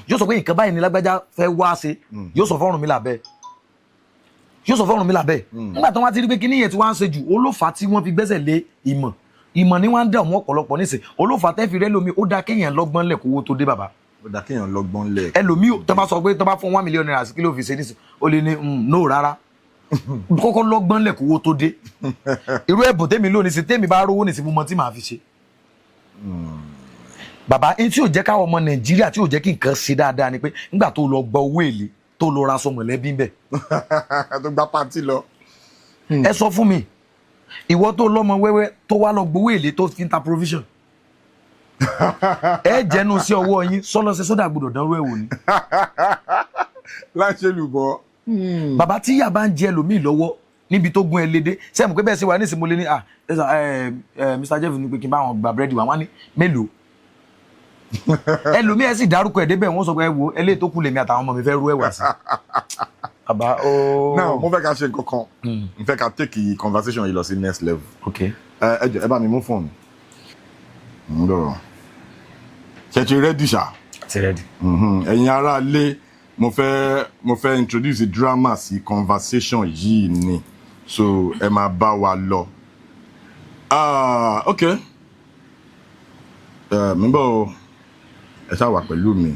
Yóò sọ pé nǹkan báyìí ní lágbájá fẹ́ wá ṣe. Yóò sọ fún Ọ̀rúnmìlà bẹ́ẹ̀, yóò sọ fún Ọ̀rúnmìlà bẹ́ẹ̀. Nígbà tí wọ́n ti rí pé kíní yẹn tí wọ́n á ṣe jù, olófà tí wọ́n fi gbẹ́sẹ̀ lé ìmọ̀. Ìmọ̀ ni wọ́n á dààmú ọ̀pọ̀lọpọ̀ nísìn. Olófà tẹ́ fi rẹ́ lómi, ó dáa kéèyàn lọ́gbọ́n lẹ̀ kówó tó dé, bàbá. Ó dá kéèyàn lọ́gbọ́n lẹ̀. Ẹlòmíì tó bá sọ pé tó bá fún ₦1 million sí, kí ló fi ṣe nísìn, ó lè ní, no, rárá, kọ́kọ́ lọ́gbọ́n lẹ̀ kówó tó dé." Irú ẹ̀bùn tèmi lónìí sí, tèmi bá rówó nìsín, mo mọ tí màá fi ṣe. Bàbá, ẹni tí yóò jẹ́ káwọn ọmọ Nàìjíríà, tí yóò jẹ́ kí nǹkan ṣe dáadáa ni pé nígbà tó lọ gba owó èlé, tó lọ ra aṣọ mọ̀lẹ́bí ń bẹ̀, tó gbá pàǹtí lọ. Ẹ sọ fún mi, ìwọ tó lọ́mọ wẹ́wẹ́ tó wá lọ gbowó èlé tó fi ń ta provision, ẹ jẹnu sí ọwọ́ yín sọlọ́sẹ sódà gbọ́dọ̀ dánrú ẹ̀ wò ni. Láṣẹ lùbọ. Bàbá, tí ìyá bá ń jẹ ẹlòmíì lọ́wọ́ níbi tó gún ẹ lédè, sẹ́mu pé bẹ́ẹ̀ ṣe wà ní ìsinmi, lé ní, "Ah, ẹ sà, ẹ ẹ Mr Jeff ní pé kí n bá wọn gba búrẹ́dì wá." Wọ́n ní mélòó? Ẹlòmíì ẹ sì dárúkọ ẹ̀ débẹ̀, wọ́n sọ pé, "Ẹ wo eléyìí tó kù, lèmi àtàwọn ọmọ mi fẹ́ rú ẹ̀wà sí." Bàbá ó. Now, mo fẹ́ ká ṣe nǹkan kan, mo fẹ́ ká take the conversation yìí lọ sí next level. Ok. Ẹ jọ̀ọ́, ẹ bá mi mú fóònù ń lọ. Ṣe ti ready ṣá? Ti ready. Ẹ̀yin ará ilé, mo fẹ́ introduce drama sí conversation yìí ni, so ẹ máa bá wa lọ. Ah, ok, ẹ mi bọ̀ o, ẹ ṣáà wà pẹ̀lú mi.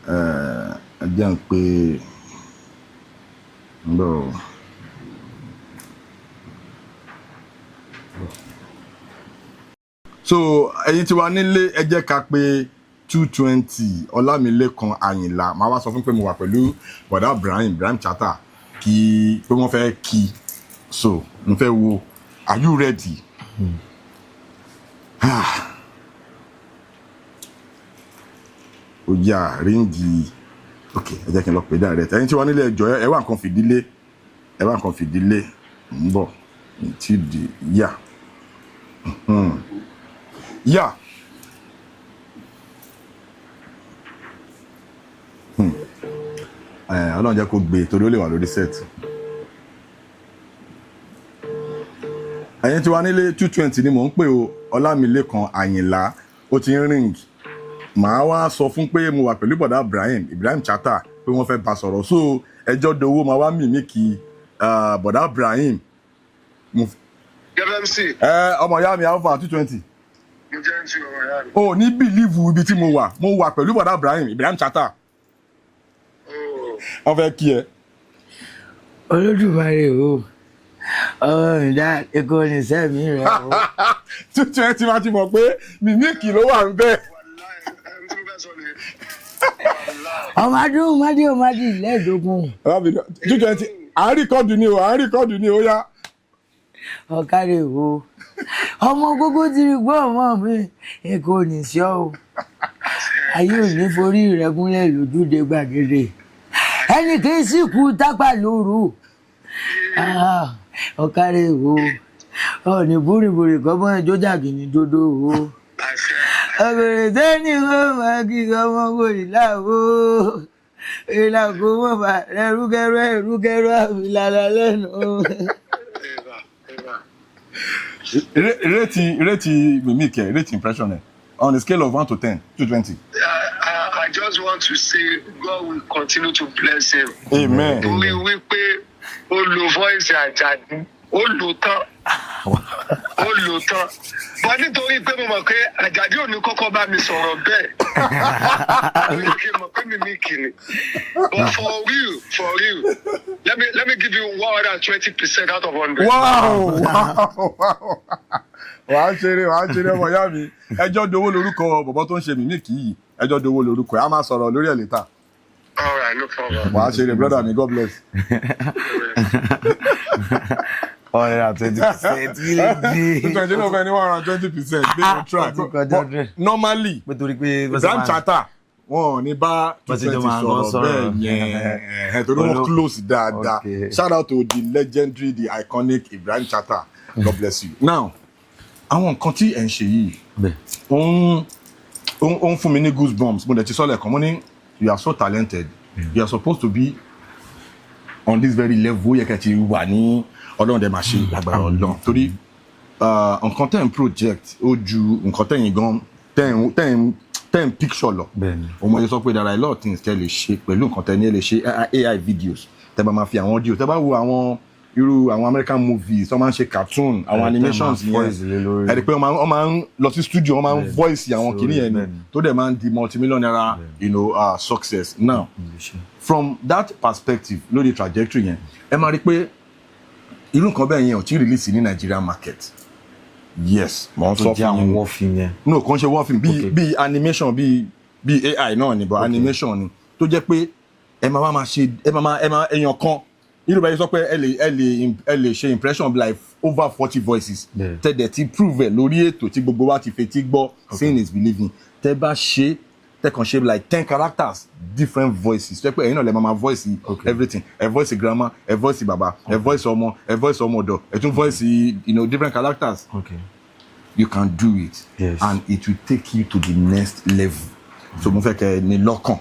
Ẹ jẹ́ n pé ń bọ̀ o. So ẹ̀yin tí wà nílé, ẹ jẹ́ ká pé 220 Ọlámilékan Àyìnlá. Máa wá sọ fún pé mo wà pẹ̀lú bọ̀dá Ibrahim, Ibrahim Chatta, kí pé wọ́n fẹ́ kí. So mo fẹ́ wo, are you ready? Ah. Ó yá, ring. Ok, ẹ jẹ́ kí n lọ pè direct. Ẹ̀yin tí wà nílé, ẹjọ́, ẹ wá nǹkan fìdílé, ẹ wá nǹkan fìdílé. Ń bọ̀ tí di yá yá. Ẹ Ọlọ́run jẹ́ kó gbé, torí ó lè wà lórí set. Ẹ̀yin tí wà nílé, 220 ni mò ń pè o, Ọlámilékan Àyìnlá. Ó ti ń ring. Màá wá sọ fún pé mo wà pẹ̀lú bọ̀dá Ibrahim, Ibrahim Chatta, pé wọ́n fẹ́ bá sọ̀rọ̀. So ẹjọ́ dowó máa wá mímí kí bọ̀dá Ibrahim. FMC. Ẹ ọmọ ìyá mi, alpha 220. Mo jẹ́ ń tu ọmọ ìyá mi. O ní believe ibi tí mo wà. Mo wà pẹ̀lú bọ̀dá Ibrahim, Ibrahim Chatta. Wọ́n fẹ́ kí ẹ. Olódùmarè o, ọmọ mi dá ikú ní sẹ́mi rẹ̀ o. 220 máa ti mọ̀ pé mímíkì ló wà ń bẹ́ẹ̀. Wàláì, ẹni tí mo fẹ́ sọ ni. Ọmọ adún mádé ọmọdé lẹ́ẹ̀dógún. 220, à ń record ni o, à ń record ni o, yá. Ọ̀kadì o, ọmọ gógó ti rí gbọ́, ọmọ mi, ikú ní sí ọ o. Ayé ò ní forí rẹ̀ gúnlẹ̀ lójúde gbàgede, ẹnì kì í sì kú tápà lóru. Ah, ọ̀kadì o, ọ̀nì búrìbúrì kọ́mọ ìjọ́jà kìíní dodo o. Àṣẹ. Ọ̀bẹ̀rẹ̀ sẹ́ni kó máa kí ọmọ kò ní láwo ìlà kó mọ̀ bá rẹ̀ rúkẹ́rẹ́ rúkẹ́rẹ́ àbílàlà lẹ́nu. Eva, Eva. Rate mímíkì ẹ, rate impression ẹ on a scale of 1 to 10, 220. I just want to say God will continue to bless him. Amen. Torí wípé ó lo voice Àjàdí, ó lò tán. Ó lò tán. But nítorí pé mo mọ̀ pé Àjàdí ò ní kọ́kọ́ bá mi sọ̀rọ̀ bẹ́ẹ̀, ó yẹ kí n mọ̀ pé mi ní kìnnì. But for real, for real, let me give you 120% out of 100. Wow, wàá ṣeré, wàá ṣeré, ọmọ ìyá mi. Ẹjọ́ dowó lorúkọ bọ̀bọ̀ tó ń ṣe mímíkì yìí. Ẹjọ́ dowó lorúkọ ẹ̀. A máa sọ̀rọ̀ lórí ẹ̀ later. All right, no problem. Wàá ṣeré, brother mi, God bless. 120%, kí ló dé? 220 náà fẹ́ ní 120%, bí mo try. Ó ti kọjá But hundred. normally Pé torí pé Ibrahim Chatta. Wọn ò ní bá Wọ́n ti jọ 220 máa ń sọ̀rọ̀ sọ̀rọ̀. bẹ́ẹ̀ yẹn, ẹ̀hẹ́n, torí wọ́n close dáadáa. Shout out to the legendary, the iconic Ibrahim Chatta. God bless you. Now, àwọn nǹkan tí ẹ̀ ń ṣe yìí, ó ń fún mi ní goosebumps. Mo dẹ̀ ti sọ lẹ́ẹ̀kan, mo ní you are so talented, you are supposed to be on this very level. Ó yẹ kẹ́ ti wà ní. Ọlọ́run dẹ̀ máa ṣe lágbára Ọlọ́run, torí nǹkan tẹ́ ń project, ó ju nǹkan tẹ́yìn gan tẹ́ ń picture lọ. Ọmọ yẹn sọ pé there are a lot of things tẹ́ lè ṣe pẹ̀lú nǹkan tẹ́ ní. Ẹ lè ṣe AI videos, tẹ́ bá máa fi àwọn audio, tẹ́ bá wo àwọn irú àwọn American movies wọ́n máa ń ṣe, cartoon, àwọn Ẹ, tẹ́ máa animations yẹn, voice lé lórí. ẹ rí i pé wọ́n máa ń lọ sí studio, wọ́n máa ń voice àwọn Sórí, kìíní yẹn ni, tó dẹ̀ máa ń di multimillion naira success. Now, from that perspective, lórí trajectory yẹn, ẹ máa rí i pé irú nǹkan bẹ́ẹ̀ yẹn ò tí ì release ní Nigerian market. Yes, mo ń Tó sọ jẹ́ fún àwọn yín. war film yẹn? No, kò ń ṣe war film, bíi bíi animation, bíi AI náà ni, but animation ni, tó jẹ́ pé ẹ máa wá máa ṣe, ẹ máa máa ẹ máa èèyàn kan, irú bẹ́ẹ̀ sọ pé ẹ lè ṣe impression of like over 40 voices. Tẹ́ dẹ̀ ti prove ẹ̀ lórí ètò tí gbogbo wa ti fetí gbọ́, seeing is believing. Tẹ́ bá ṣe, tẹ́ kàn ṣe like 10 characters, different voices, tẹ́ pé ẹ̀yin náà lè máa ma voice everything. Ẹ voice grandma, ẹ voice baba, ẹ voice ọmọ, ẹ voice ọmọ ọ̀dọ̀, ẹ tún voice different characters. You can do it and it will take you to the next level. So mo fẹ́ kẹ́ ẹ ní lọ́kàn.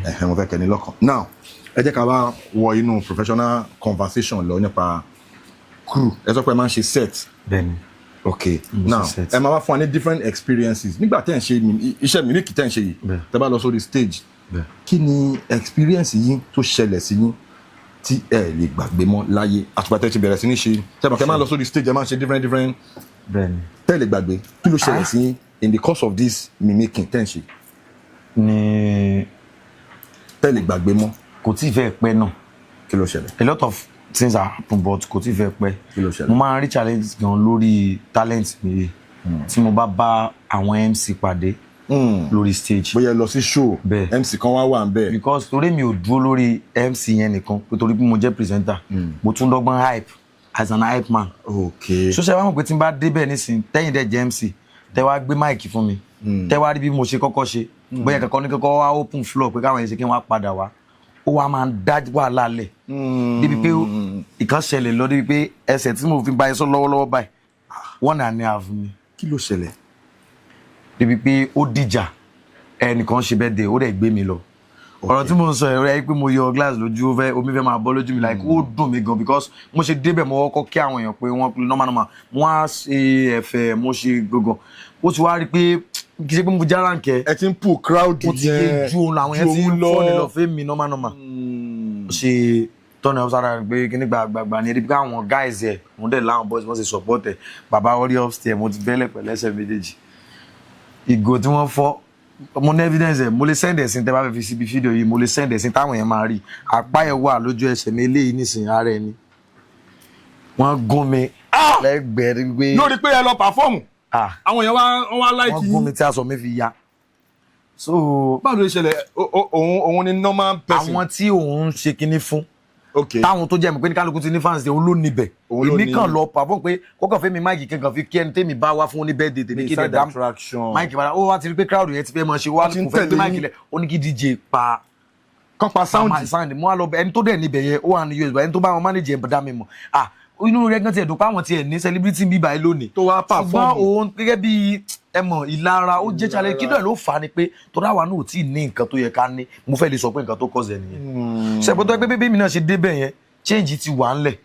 Ẹ̀hẹ́n, mo fẹ́ kẹ́ ẹ ní lọ́kàn. Now, ẹ jẹ́ ká wá wọ inú professional conversation lọ nípa crew. Ẹ sọ pé ẹ máa ń ṣe set. Bẹ́ẹ̀ni. Okay. Mo ṣe Now, set. ẹ máa wá fún wa ní different experiences nígbà tẹ́ ẹ̀ ń ṣe iṣẹ́ mimic tẹ́ ẹ̀ ń ṣe yìí. Tẹ́ bá lọ sórí stage, kí ni experience yín tó ṣẹlẹ̀ sí yín tí ẹ lè gbàgbé mọ́ láyé àtùpà tẹ́ ti bẹ̀rẹ̀ sí ní ṣe? Tẹ́ mọ̀ kẹ́ máa lọ sórí stage, ẹ máa ń ṣe different different Bẹ́ẹ̀ni. tẹ́ lè gbàgbé, kí ló ṣẹlẹ̀ sí yín in the course of this mimicking tẹ́ ń ṣe Ní tẹ́ lè gbàgbé mọ́? Kò tí ì fẹ́ pẹ́ náà. Kí ló ṣẹlẹ̀? A lot of things are happen, but kò tí ì fẹ́ pẹ́. Kí ló ṣẹlẹ̀? Mo máa ń rí challenge gan lórí talent mi yìí tí mo bá bá àwọn MC pàdé lórí stage. Bóyá ẹ lọ sí show, MC kan wá wà ń bẹ̀. Because torí mi ò dúró lórí MC yẹn nìkan, pé torí pé mo jẹ́ presenter, mo tún dọ́gbọ́n hype as an hype man. So ṣe wá mọ̀ pé tí n bá débẹ̀ nísìnyí, tẹ́yìn dẹ̀ jẹ́ MC, tẹ́ wá gbé mic fún mi, tẹ́ wá rí bí mo ṣe kọ́kọ́ ṣe, bóyá kankan ní kọ́kọ́ wá open floor pé káwọn yẹn ṣe kí wọ́n á padà wá, ó wá máa ń dá wàhálà lẹ̀ débi pé ìkan ṣẹlẹ̀ lọ, débi pé ẹsẹ̀ tí mo fi bá yẹn sọ lọ́wọ́lọ́wọ́ báyìí, 1.5 ni. Kí ló ṣẹlẹ̀? Débi pé ó dìjà, ẹnìkan ṣe birthday, ó dẹ̀ gbé mi lọ. Ọ̀rọ̀ tí mo ń sọ, ẹ̀rọ ẹ̀ pé mo yọ glass lójú, ó fẹ́ omi fẹ́ máa bọ́ lójú mi, like ó dùn mí gan, because mo ṣe débẹ̀, mo kọ́kọ́ kí àwọn èèyàn pé wọ́n normal normal, mo á ṣe ẹ̀fẹ̀, mo ṣe gbogbo, ó ti wá rí pé kì í ṣe pé mo já ránkẹ́. Ẹ ti ń pull crowd. Ó ti yé ju òun làwọn yẹn ti ń fọ́ ni lọ fẹ́ mi normal normal. Ó ṣe tọ́nà ẹ̀ sára pé kíní gbàgbàgbà ni, ẹni pé àwọn guys ẹ̀ wọ́n dẹ̀ láwọn boys, wọ́n ṣe support ẹ̀. Bàbá orí upstairs, mo ti bẹ́lẹ̀ pẹ̀lẹ́sẹ̀ méjèèjì, ìgò tí wọ́n fọ́, mo ní evidence ẹ̀, mo lè send ẹ̀ sí. Tẹ́ bá fẹ́ fi síbi fídíò yìí, mo lè send ẹ̀ sí táwọn èèyàn máa rí. Àpá ẹ̀ wà lójú ẹsẹ̀ mi eléyìí nísìnyí, ara ẹ̀ ni wọ́n gún mi lẹ́gbẹ̀ẹ́ pé Lórí pé ẹ lọ perform, àwọn èèyàn wá, wọ́n wá like wọ́n gún mi yín. tí aṣọ mi fi ya. So Báwo ló ṣẹlẹ̀? Òun ni normal person? Àwọn tí òun ń ṣe kinní fún, táwọn tó jẹ́ mi pé ní kálukú ti ní fans, òun ló níbẹ̀. Òun ló Èmi ní. kàn lọ perform pé kókàn fẹ́ mi mic kankan fi kí ẹni tẹ́mi bá wá fún ní birthday tèmi, kí Side dẹ̀ dá attraction. mic padà. Ó wá ti rí pé crowd yẹn ti fẹ́ mọ ṣe wá, Wọ́n ti ń kò fẹ́ gbé tẹ̀lé mic yín. lẹ̀, ó ní kí DJ pa Kán pa sound. Sound. Mo wá lọ bẹ ẹni tó dẹ̀ níbẹ̀ yẹn, ó wà ní US, ẹni tó bá wọn manage ẹ̀ dá mi mọ̀. Ah, inú rẹ̀ gan tiẹ̀ dùn pé àwọn tiẹ̀ ní celebrity bíbá yìí lónìí Tó wá perform. Ṣùgbọ́n òun gẹ́gẹ́ bí ẹ mọ̀, ìlara ó jẹ́ challenge. Kí ló fà á ni pé torí àwa náà ò tí ì ní nǹkan tó yẹ ká ní. Mo fẹ́ lè sọ pé nǹkan tó cause ẹ̀ nìyẹn. Ṣe pé bébí mi náà ṣe débẹ̀ yẹn, change ti wà ńlẹ̀,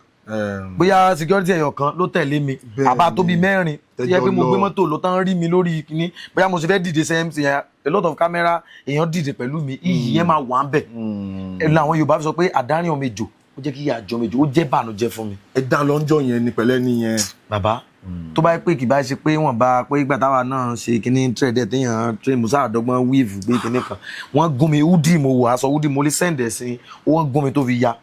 bóyá security ẹ̀yọ̀ kan ló tẹ̀lé mi, àbá tó bí mẹ́rin tó yẹ pé mo Tẹjọ gbé lọ. mọ́tò ló tán rí mi lórí kíní, bóyá mo ṣe fẹ́ dìde sẹ́yìn yẹn, a lot of camera, èèyàn dìde pẹ̀lú mi, iyì yẹn máa wà ń bẹ̀. Ẹ̀ làwọn Yorùbá fi sọ pé àdárín ọmọ ejò, ó jẹ́ kí ìyà jọ ọmọ ejò, ó jẹ́ bànújẹ́ fún mi. Ẹ dá lọ́njọ́ yẹn ni pẹ̀lẹ́ nìyẹn. Bàbá, tó bá yẹ pé kì bá ṣe pé wọ́n bá pé ìgbà táwa náà ṣe kíní trade ẹ̀, téèyàn trade, musa àdọ́gbọ́n weave gbé kíní kan, wọ́n gún mi. Hoodie mo wọ̀, aṣọ hoodie, mo lè send ẹ̀ sí. Wọ́n gún mi tó fi ya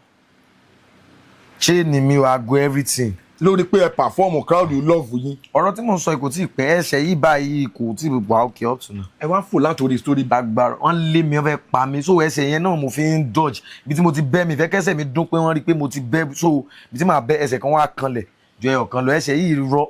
chain mi, aago, everything. Lórí pé ẹ perform, crowd love yín. Ọ̀rọ̀ tí mò ń sọ yìí kò tí ì pẹ́. Ẹsẹ̀ yìí báyìí kò tí ì wà okay up to now. Ẹ wá fò látòrí story. Gbàgbà wọ́n lé mi, wọ́n fẹ́ pa mi. So ẹsẹ̀ yẹn náà mo fi ń dodge ibi tí mo ti bẹ́ mi fẹ́ kẹ́sẹ̀ mi dún pé wọ́n rí pé mo ti bẹ́. So ibi tí màá bẹ́, ẹsẹ̀ kan wá kanlẹ̀ ju ẹyọ kan lọ, ẹsẹ̀ yìí rọ,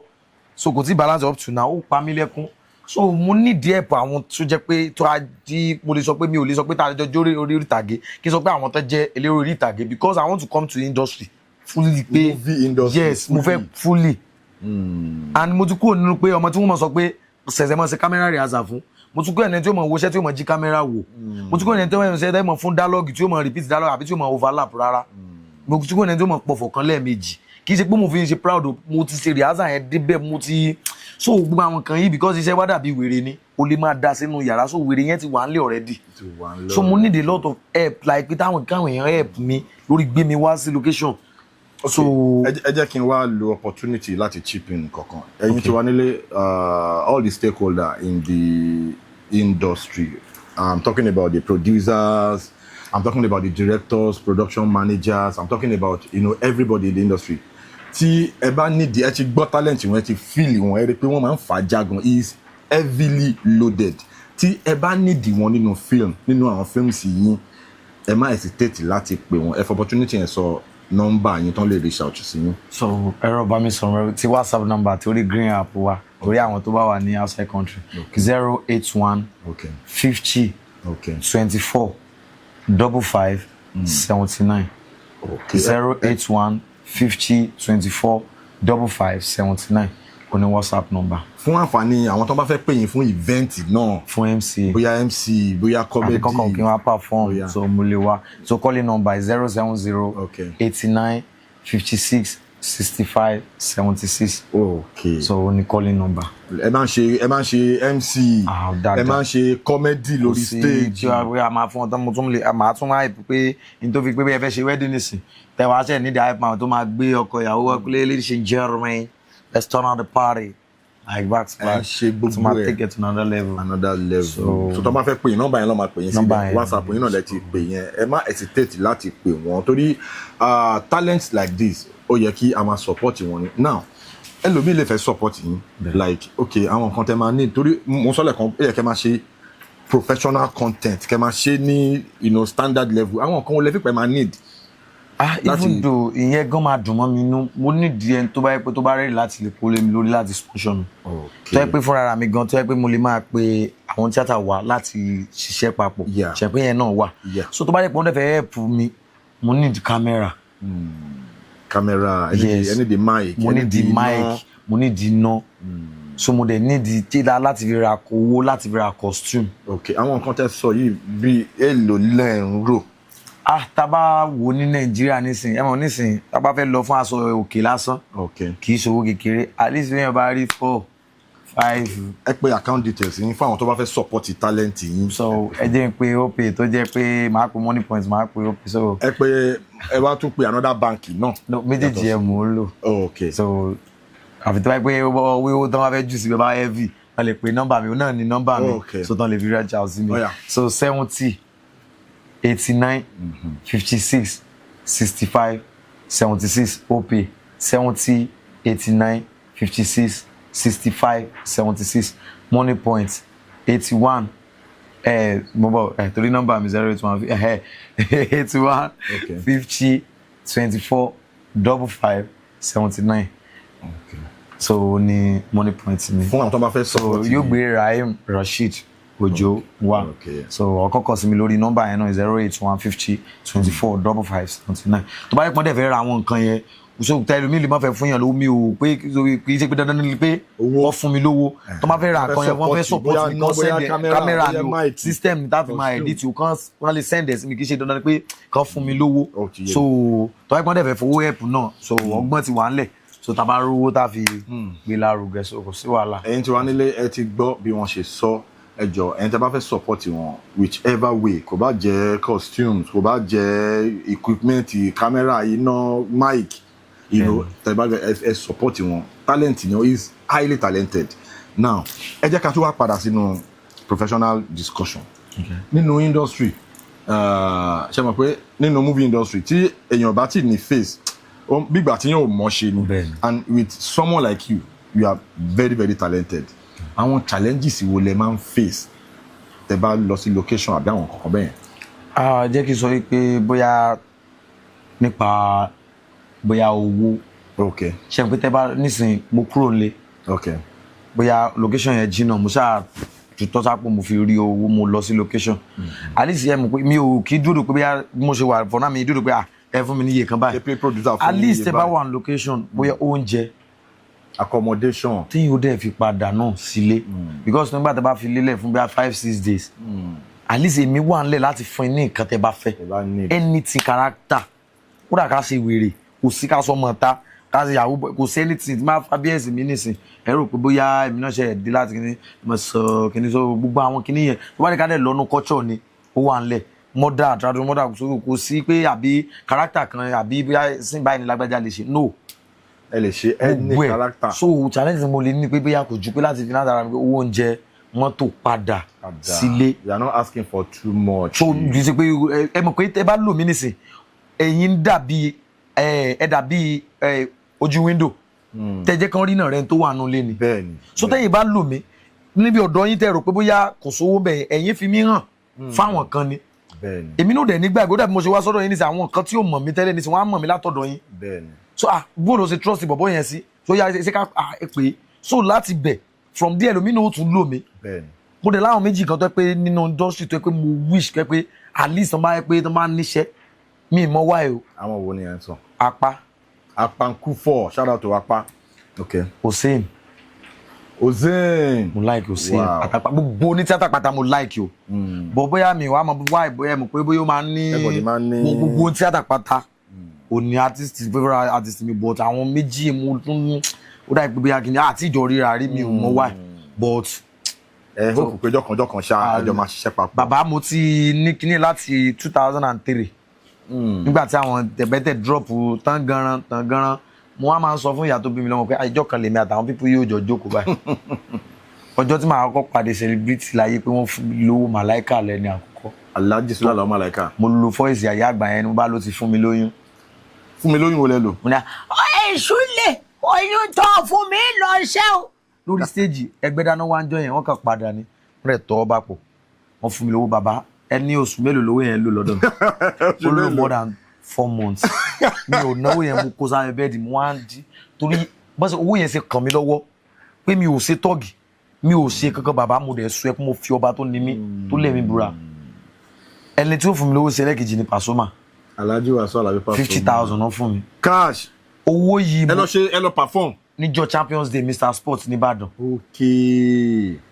so kò tí ì balance up to now. Ó pa mí lẹ́kún. So mo nídìí help àwọn tó jẹ́ pé tó a di, mo lè sọ pé mi ò lè sọ pé tá a jọ jó orí ìtàgé, kí n sọ pé àwọn tó jẹ́ eléré orí ìtàgé, because I want to come to the industry fully pé Movie industry. Yes, mo fẹ́ fully, and mo ti kúrò nínú pé ọmọ tí wọ́n mọ̀ sọ pé ṣẹ̀ṣẹ̀ mọ̀ ṣe camera rehearsal fún. Mo tún kúrò ẹni tí ó mọ̀ woṣẹ́, tí ó mọ̀ jí camera wò. Mo tún kúrò ẹni tí ó mọ̀ ṣe mọ̀ fún dialogue, tí ó mọ̀ repeat dialogue àbí tí ó mọ̀ overlap. Rárá, mo tún kúrò ẹni tí ó mọ̀ pọ̀fọ̀ kan lẹ́ẹ̀mejì. Kì í ṣe pé mo fi ń ṣe proud o, mo ti ṣe rehearsal yẹn débẹ̀, mo ti so gbogbo àwọn kan yìí, because iṣẹ́ wa dàbí wèrè ni, o lè máa da sínú yàrá, so wèrè yẹn ti wà nílé already. So mo need a lot of help, like pé táwọn káwọn èèyàn help mi lórí gbé mi wá sí location, so Ẹ jẹ́ kí n wá lo opportunity láti chip in kankan. Ẹ̀yin tí wà nílé, all the stakeholders in the industry, I'm talking about the producers, I'm talking about the directors, production managers, I'm talking about everybody in the industry. Tí ẹ bá nídìí, ẹ ti gbọ́ talent wọn, ẹ ti feel wọn, ẹ rí i pé wọ́n máa ń fà á jágan, is heavily loaded. Tí ẹ bá nídìí wọn nínú film, nínú àwọn films yín, ẹ má hesitate láti pè wọ́n. Ẹ fi opportunity yẹn sọ nọ́mbà yín tán lè reach out sí yín. So ẹ̀rọ bá mi sọ̀rọ̀ ti WhatsApp number torí green app wa, torí àwọn tó bá wà ní outside country, 081 50 24 55 79. 081 50 24 55 79 oní WhatsApp number. Fún àǹfààní àwọn tó bá fẹ́ pè yín fún event náà, fún MC, bóyá MC, bóyá comedy, àbí kankan kí wọ́n á perform, Bóyá. so mo lè wá. So calling number is 070 89 56 65 76. So ó ní calling number. Ẹ máa ń ṣe MC, Ah, dáadáa. ẹ máa ń ṣe comedy lórí Kò sí stage. Tí wàá a máa fún ọ tán, mo tún lè máa tún hype pé n tó fi pé bí ẹ fẹ́ ṣe wedding nísìn, tẹ wàá ṣe nídìí hype man tó máa gbé ọkọ ìyàwó wá pé, "Ladies and gentlemen, let's turn on the party," like back to Ẹ back. ń ṣe gbogbo Tó máa ẹ̀. take it to another level. Another level. So tó bá fẹ́ pè yín, nọ́mbà yẹn ló máa pè yín Nọ́mbà síbẹ̀. yẹn. WhatsApp yín náà lẹ ti pè yẹn. Ẹ má hesitate láti pè wọ́n, torí talents like this, ó yẹ kí a máa support wọn ni. Now, ẹlòmíì lè fẹ́ support yín, like, okay, àwọn nǹkan tẹ máa ní, torí mo sọ lẹ́ẹ̀kan, ó yẹ kẹ́ máa ṣe professional content, kẹ́ máa ṣe ní standard level. Àwọn nǹkan wo lẹ fi pẹ́ máa need? Ah, even though ìyẹn gan máa dùn mọ́ mi inú, mo nídìí ẹni tó bá yẹ pé tó bá ready láti lè kó lé mi lórí láti sponsor mi, tó yẹ pé fúnra ra mi gan, tó yẹ pé mo lè máa pe àwọn tíátà wa láti ṣiṣẹ́ papọ̀, ṣe pé yẹn náà wà. So tó bá yẹ pé wọ́n dẹ̀ fẹ́ help mi, mo need camera. Camera, Yes. ẹ need the mic. Mo ẹ need the iná. mic, mo need iná, so mo dẹ̀ need títa láti fi ra owó láti fi ra costume. Ok, àwọn nǹkan tẹ́ sọ yìí, bíi èlò lẹ́ ń rò? Ah, tá a bá wo ní Nàìjíríà nísìn, ẹ mọ̀ nísìn, tá a bá fẹ́ lọ fún aṣọ òkè lásán, kì í ṣòwò kékeré. At least bí èèyàn bá rí four five. Ẹ pé account details yín fún àwọn tó bá fẹ́ support talent yín. So ẹ jẹ́ n pé Opay, tó jẹ́ pé màá pe Moniepoint, màá pe Opay, so. Ẹ pé, ẹ wá tún pe another bank náà. No, méjèèjì ẹ mò ń lò. So àfi tó bá yẹ pé owó tó wá fẹ́ jù sí bẹ́ẹ̀ bá heavy, wọ́n lè pe nọ́mbà mi, òun náà ní nọ́mbà mi, so tán lè fi reach out sí mi. Ó yá. So 70 89 56 65 76, Opay, 70 89 56 65 76. Moniepoint, 81, mo bọ torí nọ́mbà mi 081 81 50 24 55 79. So ní Moniepoint mi. Fún àwọn tó bá fẹ́ So support yóò yín. gbé Rahim Rasheed Ojo wá. So ọkọ kọ sí mi lórí nọ́mbà yẹn náà, 081 50 24 55 79. Tó bá yẹ pọ́n dẹ̀ fẹ́ ra àwọn nǹkan yẹn, so tẹlifí lè má fẹ́ fún yàn lówó, mi ò pé kì í ṣe pé dandan ni pé wọ́n fún mi lówó. Tó bá fẹ́ ra nǹkan yẹn, wọ́n fẹ́ support mi, kàn send ẹ̀, camera ni o, system ni tá fi máa edit o, kàn wọ́n lè send ẹ̀ sí mi. Kì í ṣe dandan ni pé kàn fún mi lówó. So tó bá yẹ pọ́n dẹ̀ fẹ́ fowó help náà, so ọgbọ́n ti wà ńlẹ̀, so tá a bá rówó tá a fi gbé lárugẹ, so kò sí wàhálà. Ẹ̀yin tí wà nílé, ẹ ti gbọ́ bí wọ́n ṣe sọ. Ẹ jọ, ẹ̀yin tí a bá fẹ́ support wọn, whichever way, kò bá jẹ́ costumes, kò bá jẹ́ equipment, camera, iná, mic, tẹ́ bá ẹ support wọn. Talent ni, is highly talented. Now, ẹ jẹ́ ká tún wá padà sínú professional discussion nínú industry. Ṣe mọ̀ pé nínú movie industry, tí èèyàn bá ti ní face, bígbà tí yóò mọ̀ ṣe ni. And with someone like you, you are very very talented. Àwọn challenges wo lẹ máa ń face tẹ bá lọ sí location àbí àwọn kankan bẹ́ẹ̀? Ah, jẹ́ kí n sọ wípé bóyá nípa bóyá owó. Ṣe pé tẹ́ bá nísìnyí, mo kúrò nílé. Bóyá location yẹn jìnnà, mo ṣáà tutọ́ sápò, mo fi rí owó, mo lọ sí location. At least ẹ mọ̀ pé mi ò kí dúró pé bóyá mo ṣe wà for now, mi dúró pé, ah, ẹ fún mi ní iye kan báyìí. Ṣé pé producer fún At yín ní least iye ẹ bá báyìí? wà ní location, bóyá oúnjẹ Accommodation. tí yóò dẹ̀ fi padà náà sílé, because nígbà tí a bá fi lélẹ̀ fún bíi 5-6 days, at least èmi wà nílẹ̀ láti fún yín ní nǹkan tẹ́ bá fẹ́. Ẹ bá need. Anything, character, kódà ká ṣe wèrè, kò sí ká sọmọ ta, ká ṣe yahoo boy, kò sí anything tí máa fa bí ẹ̀sìn mi nísìn. Ẹ rò pé bóyá èmi náà ṣe dé láti kíní mo sọ kíní sọ gbogbo àwọn kíní yẹn tó bá ní ká dẹ̀ lọ́nu culture ni ó wà nílẹ̀, mother tradu mother kò sí pé àbí character kan àbí bóyá sí báyìí ní lágbájá lè ṣe, no. Ẹ lè ṣe any Gbogbo ẹ̀. character. So challenge mo lè ní pé bóyá kò ju pé láti fi náà dára mi pé owó oúnjẹ, mọ́tò padà sílé. You are not asking for too much. So kì í ṣe pé ẹ mọ̀ pé ẹ bá lò mí nísìn, ẹ̀yin dàbí ẹ dàbí ojú window tẹ̀jẹ̀ kan rí náà rẹ̀ tó wà nulẹ̀ ni. Bẹ́ẹ̀ni. So tẹ́yìn bá lò mí níbi ọ̀dọ̀ yín, tẹ́ rò pé bóyá kò sówó bẹ́ẹ̀, ẹ̀yin fi mí hàn fáwọn kan ni. Èmi náà dẹ̀ nígbàgbé, ó dàbí mo ṣe wá sọ́dọ̀ yín nísìn, àwọn nǹkan tí ò mọ̀ mí tẹ́lẹ̀ nísìn, wọ́n á mọ̀ mí látọ̀dọ̀ yín. So ah, bó ló ṣe trust bọ̀bọ̀ yẹn sí, so yà ṣe ká ah ẹ pé so láti bẹ̀ from there lómi náà ó tún lò mí. Mo dẹ̀ láwọn méjì kan tó pé nínú industry tó pé mo wish pé at least wọ́n bá yẹ pé wọ́n bá níṣẹ́ mi mọ́ wáyé o. Àwọn wo ni ẹ ń sọ? Apá. Apankufo, shout out to Apa. Okay. Hussein. Hussein. Mo like Hussein. Wow. Àtàpà, gbogbo ní tíátà pátá mo like o, bọ̀ bóyá mi wàá mọ wáyé, bóyá mo pé bóyá ó máa ń ní Everybody máa ń ní- gbogbo tíátà pátá ò ní artist, favourite artist mi, but àwọn méjì mo tún ó dà pé bóyá kìíní àti ìjọ ríra rí, mi ò mọ wáyé, but Ẹ hope pé jọkànjọkàn ṣá ẹjọ máa ṣiṣẹ́ papọ̀. Bàbá, mo ti ní kíní láti 2003, nígbà tí àwọn tẹ̀bẹ́tẹ̀ drop tán ganan tán ganan, mo wá máa ń sọ fún ìyá tó bí mi lọ́mọ pé àìjọ kan lèmi àtàwọn people yóò jọ jókòó báyìí. Ọjọ́ tí màá kọ́kọ́ pàdé celebrity láyé pé wọ́n fún mi lówó, Màláìka lẹ́ni àkọ́kọ́. Alhaji Sula Alao Malaika. Mo lo voice àyà àgbà yẹn ni mo bá ló ti fún mi lóyún. Fún mi lóyún wo lẹ lò? Mo ní à Èṣù lè oyún tó fún mi lọ ṣẹ́ o. Lórí stage ẹgbẹ́ dáná wá ń jọ yẹn, wọ́n kàn padà ní wọ́n rẹ̀ tọ́ bá pọ̀, wọ́n fún mi lówó. Bàbá, ẹni oṣù mélòó lówó yẹn lò lọ́dọ̀ mi? Ó lò more than 4 months. Mi ò náwó yẹn, mo kó sáré bẹ́ẹ̀dì, mo wá ń jí torí bọ́sẹ̀ owó yẹn ṣe kàn mí lọ́wọ́ pé mi ò ṣe tọ́ọ̀gì, mi ò ṣe kankan. Bàbá, mo dẹ̀ sọ ẹ pé mo fi ọba tó ní mí tó lé mi búra. Ẹni tí ó fún mi lówó ṣe ẹlẹ́kejì ni Pasuma. Alhaji Wasiu Alabi Pasuma. 50,000 náà fún mi. Cash. Owó yìí Ẹ lọ ṣe, ẹ lọ perform. Níjọ́ Champions Day Mr Sports nìbàdàn.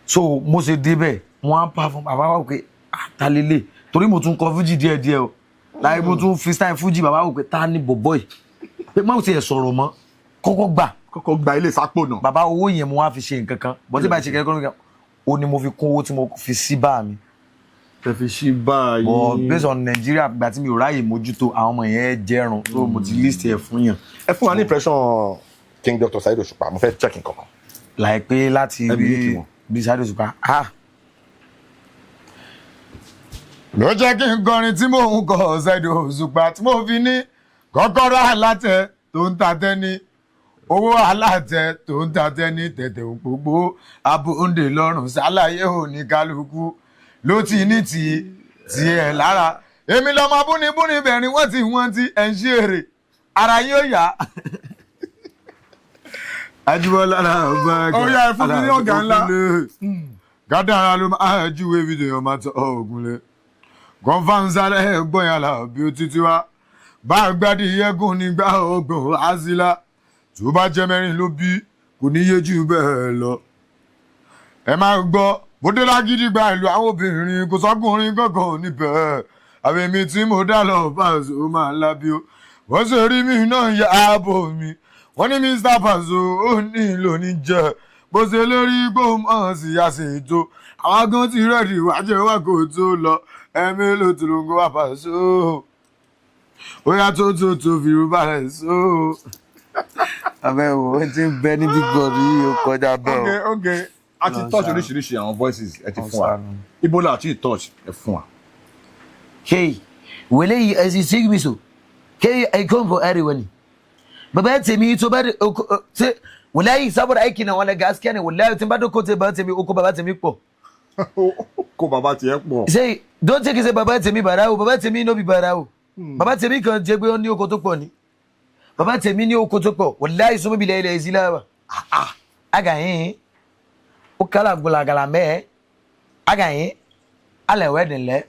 So mo ṣe débẹ̀, mo á pa fún bàbá wa pé àtàlélẹ̀, torí mo tún kọ fújì díẹ̀díẹ̀ o, láì mo tún freestyle fújì. Bàbá wò pé ta ni bọ̀bọ̀ yìí, pé má tiẹ̀ sọ̀rọ̀ mọ́, kọ́kọ́ gbà. Kọ́kọ́ gba ilé sápò náà. Bàbá, owó yẹn mo wá fi ṣe nǹkan kan bọ́tí báyìí ṣe kẹ́kọ̀ọ́ nìkan ó ní mo fi kún owó tí mo fi sí bá mi. Ẹ fi ṣí báyìí. But based on Nigeria, ìgbà tí mi ò ráyè mójútó àwọn ọmọ yẹn jẹrun, so mo ti list ẹ fún yàn. Ẹ fún wa ní impression King Dr. Saheed Òṣùpá, mo fẹ́ check nǹkan kan. Láìpẹ́ láti Ẹ bí kí rí wọn. bí Saheed Òṣùpá, ah. Ló jẹ́ kí n kọrin tí mò ń kọ Saheed Òṣùpá tí mo fi ní kọ́kọ́rọ́ alátẹ tó ń ta tẹ́ni, owó alátẹ tó ń ta tẹ́ni, tẹ̀tẹ̀ òpópó abóńdè lọ́rùn sálàyé òní kálukú ló ti ní ti tiẹ̀ lára. Èmi lọ́mọ búnibúni bẹ̀rin, wọ́n ti ẹ̀ ń ṣe èrè ara yóò yá. Ajíbọ́lá náà bá. Ó yá, ẹ fún mi ní ọ̀gá ńlá. Kádàrá ló máa júwe fídíò máa tọ ògùn lé confam sálẹ̀ ẹ̀gbọ́n yàrá bí ó títí wá bá a gbádìí yẹ́gùn nígbà ọgbọ̀n àzílà tó bá jẹ́ mẹ́rin ló bí, kò ní yé jù bẹ́ẹ̀ lọ. Ẹ máa gbọ́ bóde lágídí gba ìlú àwọn obìnrin, kò sọ́kùnrin kankan níbẹ̀ àbẹ̀mí tí mo dá lọ Paso máa lábí o. Wọ́n ṣe rí mi náà yá ààbò mi, wọ́n ní Mr Paso ó ní ìlò ní jẹ́ bó ṣe lórí gbóhùn sí àṣetò àwọn gan ti ready wájú wa kò tó lọ ẹ̀mí ló tó ló ń gbọ́ wá Paso ó yá tó tó tó fi rúbà rẹ̀ so. Abẹ́ wo, ó ti ń bẹ ní big god yìí, ó kọjá bẹ́ẹ̀ o. Ok, a ti touch oríṣiríṣi àwọn voices ẹ ti fún wa. Ibo la ti touch ẹ fún wa? Hey, wallahi as you see me so, kai I come for arewa ne. Baba tèmi tó bá ṣe wallahi saboda aiki na wani gaskiya ne, wallahi tí n bá dókòó tẹ bàbá tèmi oko, bàbá tèmi pọ̀. Kó bàbá tiẹ̀ pọ̀. Say don't take it say bàbá tèmi bàrà o, bàbá tèmi no be bàrà o. Bàbá tèmi kan jẹ́ pé ó ní oko tó pọ̀ ni. Bàbá tèmi ní oko tó pọ̀, wallahi sọmọ bi ilẹ̀ ìsílẹ̀ wa. Aga yín. Ó kala gbólagala mẹ́ẹ̀ agayin alẹ̀ wedding lẹ́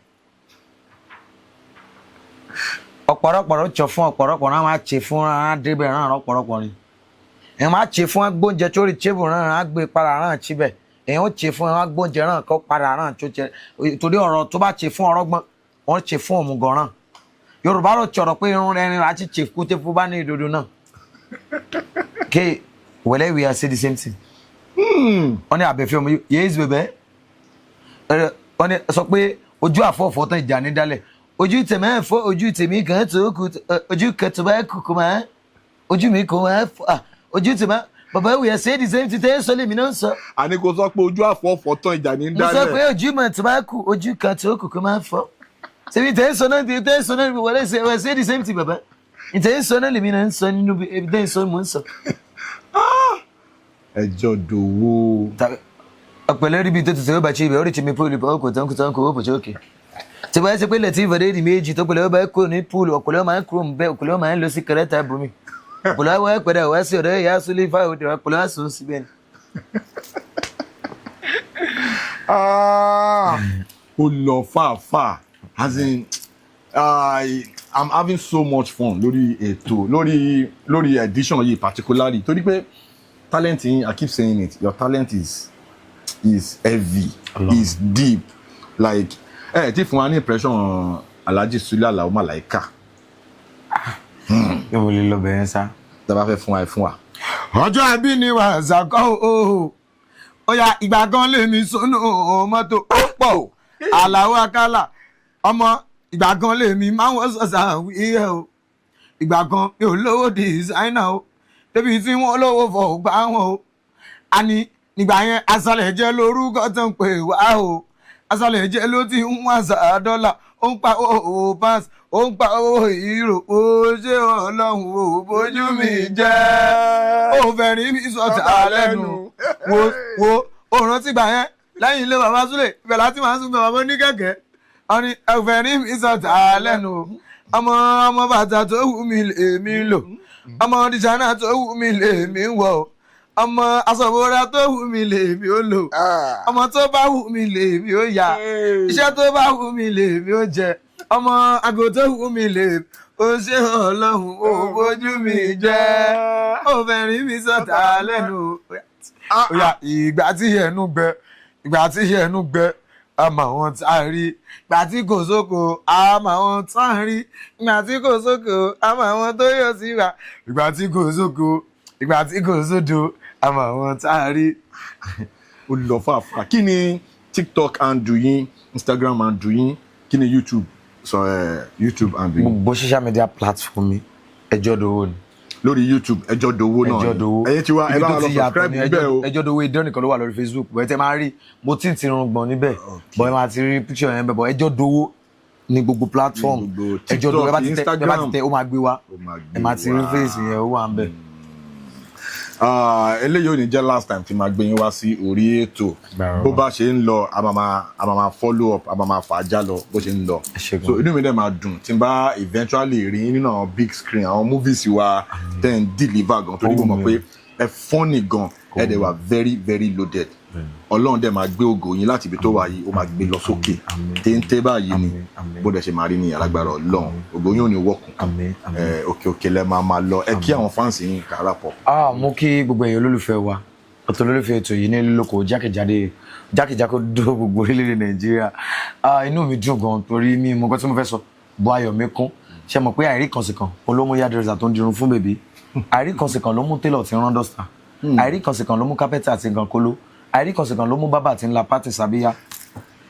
ọ̀pọ̀rọ̀pọ̀rọ̀ tsọ fún ọ̀pọ̀rọ̀pọ̀ náà máa tse fún náà débẹ̀ náà ọ̀pọ̀rọ̀pọ̀ ni èèyàn máa tse fún agbóúnjẹ tó rí tsébù náà á gbé padà náà tsibẹ̀. Èèyàn ó tse fún agbóúnjẹ náà kọ́ padà náà tó tse torí ọ̀rọ̀ tó bá tse fún ọ̀rọ̀gbọ́n wọ́n tse fún òmùgọ̀ náà. Yorùbá ló tsọ̀rọ̀ pé irun rẹ̀ ni láti tse kúté fún bá ní ìdodo náà ké wẹ̀lẹ́. We are say the same thing. Wọ́n ní àbẹ̀fẹ́ ọmọ yéé bẹ̀bẹ̀. Wọ́n ní sọ pé ojú àfọ̀fọ̀ tán ìjà ní dálẹ̀ ojú tèmi ẹ̀ fọ́ ojú tèmi kan tó kù ojú kan tó bá kù kò máa ojú mi kò máa fọ́ ojú tèmi. Bàbá, we are say the same thing. Tẹ́ ẹ sọ lèmi náà sọ. Àní kò sọ pé ojú àfọ̀fọ̀ tán ìjà ní Mo sọ dálẹ̀. pé ojú mọ̀ tó bá kù ojú kan tó kù kò máa fọ́ ṣebí tẹ́ ẹ sọ náà, tẹ́ ẹ sọ náà. Wọlé ṣe we say the same thing, bàbá. Tẹ́ ẹ sọ náà lèmi náà ń sọ nínú ibi tẹ́ ẹ sọ mò ń sọ. Ẹjọ́ dòwó. Ọ̀pẹ̀lẹ̀ ríbi tó ti sọ̀rọ̀ bá ṣe ibẹ̀ orí ti mi púùlù ọkọ̀ tó ń kú tó ń kú ó pòṣó òkè tí wọ́n ṣe pé lẹ́tí ìfọ̀dé di méjì tó pẹ̀lẹ́ ọba kúrò ní púùlù ọ̀pẹ̀lẹ̀ máa ń kúrò ń bẹ́ ọ̀pẹ̀lẹ̀ máa ń lọ sí kẹrẹ́tà bùnmi ọ̀pẹ̀lẹ̀ wọ́n pẹ̀lẹ́ wá sí ọ̀dọ̀ ìyá súlẹ̀ ifá òde ọ̀pẹ̀lẹ̀ wá sùn síbẹ̀ ni. Ah, ó lọ fàáfàá. As in, I'm having so much fun lórí ètò, lórí edition yìí particularly, torí pé talent yín, I keep saying it, your talent is heavy, is deep. Like ẹ ti fún wa ní impression Alhaji Sule Alao Malaika. Yóò lè lọ bẹ̀rẹ̀ sá. Tá a bá fẹ́ fún wa, ẹ fún wa. Ọjọ́ àbí ni wàzà kọ́ o. Ó yá, ìgbà kan lèmi sọnù mọ́tò ó pọ̀ Àlàó Akálà ọmọ. Ìgbà kan lèmi máa ń wọ́n sọ̀sà wíyẹ̀ o. Ìgbà kan mi ò lówó designer o débi tí wọ́n lówó fọ̀ gbá wọn o. Àní nígbà yẹn aṣálẹ̀ jẹ́ lórúkọ tó ń pè wá o. Aṣálẹ̀ jẹ́ ló ti ń wá sà dọ́là, ó ń pa owó pounds, ó ń pa owó euro. Ó ṣé Ọlọ́run ò bójú mi jẹ́, ó fẹ́ rí mi sọ̀tà lẹ́nu. Wo wo ó rántí gbà yẹn lẹ́yìn ilé bàbá Súlè ibẹ̀ láti máa ń sún bàbá ní kẹ̀kẹ́. Wọ́n ní ẹ fẹ́ rí mi sọ̀tà lẹ́nu. Ọmọ ọmọ bàtà tó wù mí lèmi lò, ọmọ designer tó wù mí lèmi wọ̀, ọmọ aṣọ́bọ̀ra tó wù mí lèmi ó lò, ọmọ tó bá wù mí lèmi ó yà, iṣẹ́ tó bá wù mí lèmi ó jẹ, ọmọ àgò tó wù mí lèmi ó ṣe. Ọlọ́run ò bójú mi jẹ́, ó fẹ́ rí mi sọ̀tà lẹ́nu. Ó yá, ìgbà tí ẹnu gbẹ, ìgbà tí ẹnu gbẹ, àmọ́ àwọn tá a rí. Ìgbà tí kò sóko, àmọ́ àwọn tá a rí. Ìgbà tí kò sóko, àmọ́ àwọn tó yọ sí wa. Ìgbà tí kò sóko, ìgbà tí kò sódo, àmọ́ àwọn tá a rí. Ó lọ fàáfàá. Kí ni TikTok handle yín, Instagram handle yín, kí ni YouTube sọ ẹ, YouTube handle yín? Gbogbo social media platform mi, Ẹjọ́ Dowó ni. Lórí YouTube, Ẹjọ́ Dowó náà Ẹjọ́ ni. Dowó. Ẹ̀yin tí wá ẹ Ibi bá tó wa lọ ti yàtọ̀ subscribe ni níbẹ̀ o. Ẹjọ́ Dowó idán nìkan ló wà lórí Facebook bẹ́ẹ̀ tẹ́ máa rí. Mo tí ń ti irun gbọ̀n níbẹ̀ bọ́, ẹ máa ti rí picture yẹn bẹ́ẹ̀ bọ́. Ẹjọ́ Dowó ní gbogbo platform. Ní gbogbo Ẹjọ́ Dowó, ẹ bá ti tẹ, ẹ bá ti Instagram. tẹ, ó máa gbé wá. Ó máa gbé Ẹ máa ti rí wá. face yẹn, ó wà ń bẹ̀. Ah, eléyìí ò ní jẹ́ last time tí máa gbé yín wá sí orí ètò. Gbàrọ̀. Bó bá ṣe ń lọ, a máa follow up, a máa máa fà á já lọ bó ṣe ń lọ. Ẹ ṣé gan. So inú mi dẹ̀ máa dùn tí n bá eventually rí yín nínú àwọn big screen, àwọn movies wa tẹ́ ń deliver gan, torí mo mọ̀ pé ẹ funny gan, ẹ dẹ̀ wà very very loaded. Ọlọ́run dẹ̀ máa gbé ògo yín láti ibi tó wà yìí, ó máa gbé lọ sókè téńté báyìí ni. Àmín. Bó dẹ̀ ṣe máa rí ní alágbára Ọlọ́run, ògo yín ò ní wọ̀kùn. Àmín, àmín. Ẹ òkè òkè lẹ máa máa lọ. Ẹ kí àwọn fans yín kàrà pọ̀. Ah, mo kí gbogbo èèyàn olólùfẹ́ wa ọ̀tọ̀ olólùfẹ́ ètò yìí ní lóko jákèjádé jákèjádò gbogbo orílẹ̀-èdè Nàìjíríà. Ah, inú mi dùn gan torí mi mọ nǹkan tí mo fẹ́ sọ bọ́ ayọ̀ mi kún. Ṣe mọ̀ pé àìrí kan sí kan olómú hairdresser tó ń dirun fún bèbí, àìrí kan sí kan ló mú tailor tí ń rán duster, àìrí kan sí kan ló mú kápẹ́tà àti gan kóló, àìrí kan sí kan ló mú bábà tí ń la pátì sábíyá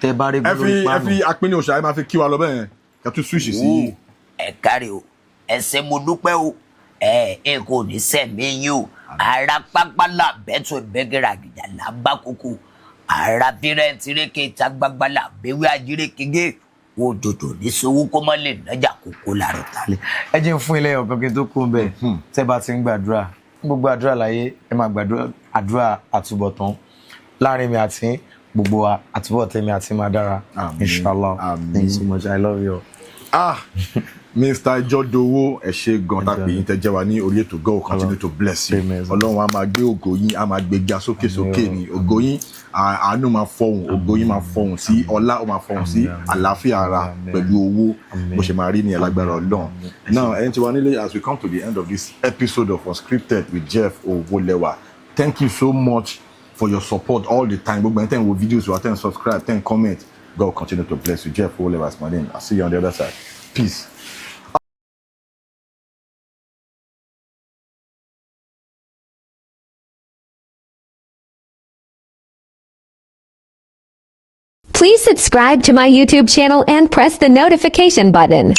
tẹ bá rí Ẹ fi lórí ẹ páànù. fi apínní oṣù àyè máa fi kí wa lọ bẹ́ẹ̀ yẹn, kẹ́ tún switch sí. Ẹ káre o, ẹ ṣé, mo dúpẹ́ o. Ẹ ẹ kò ní sẹ̀mí yín o. Ara pápá là bẹ́tù ìbẹ́gẹ́rẹ́ àgìjà là bá kókó ara fírẹ́ǹtìrékè ìta gbagba là bẹ́wẹ́ ajírékege òjòjò ní sowó kó má lè nájà kókó làrọ̀ tálẹ̀. Ẹ jẹ́ n fún ilé ọ̀kan kí n tó kú bẹ́ẹ̀. Tẹ́ bá ti ń gbàdúrà gbogbo àdúrà láyé, ẹ máa gbàdúrà àdúrà àtúbọ̀tán láàrin mi àti gbogbo wa, àtúbọ̀tán mi àti máa dára. Àmín, Inshallah. àmín. Thank you so much, I love you. Ah. Mr. Ijodowo, ẹ ṣé gan tá pè yín tẹ́ jẹ́ wa ní orí ètò. God will continue to bless you. Amen. Ọlọ́run á máa gbé ògo yín, á máa gbé ga sókè sókè ní ògo yín. Àánú máa fọhùn, ògo yín máa fọhùn sí ọlá, ó máa fọhùn sí àlàáfíà ara pẹ̀lú owó. Bó ṣe máa rí ní alágbára Ọlọ́run. Now, ẹni tí wà nílé, as we come to the end of this episode of Unscripted with Jeff Owolewa, thank you so much for your support all the time. Gbogbo ẹni tẹ́ ń wo videos wa, tẹ́ ń subscribe, tẹ́ ń comment, God will continue to bless you. Jeff Owolewa is my name. I'll see you on the other side. Peace. Please subscribe to my YouTube channel and press the notification button.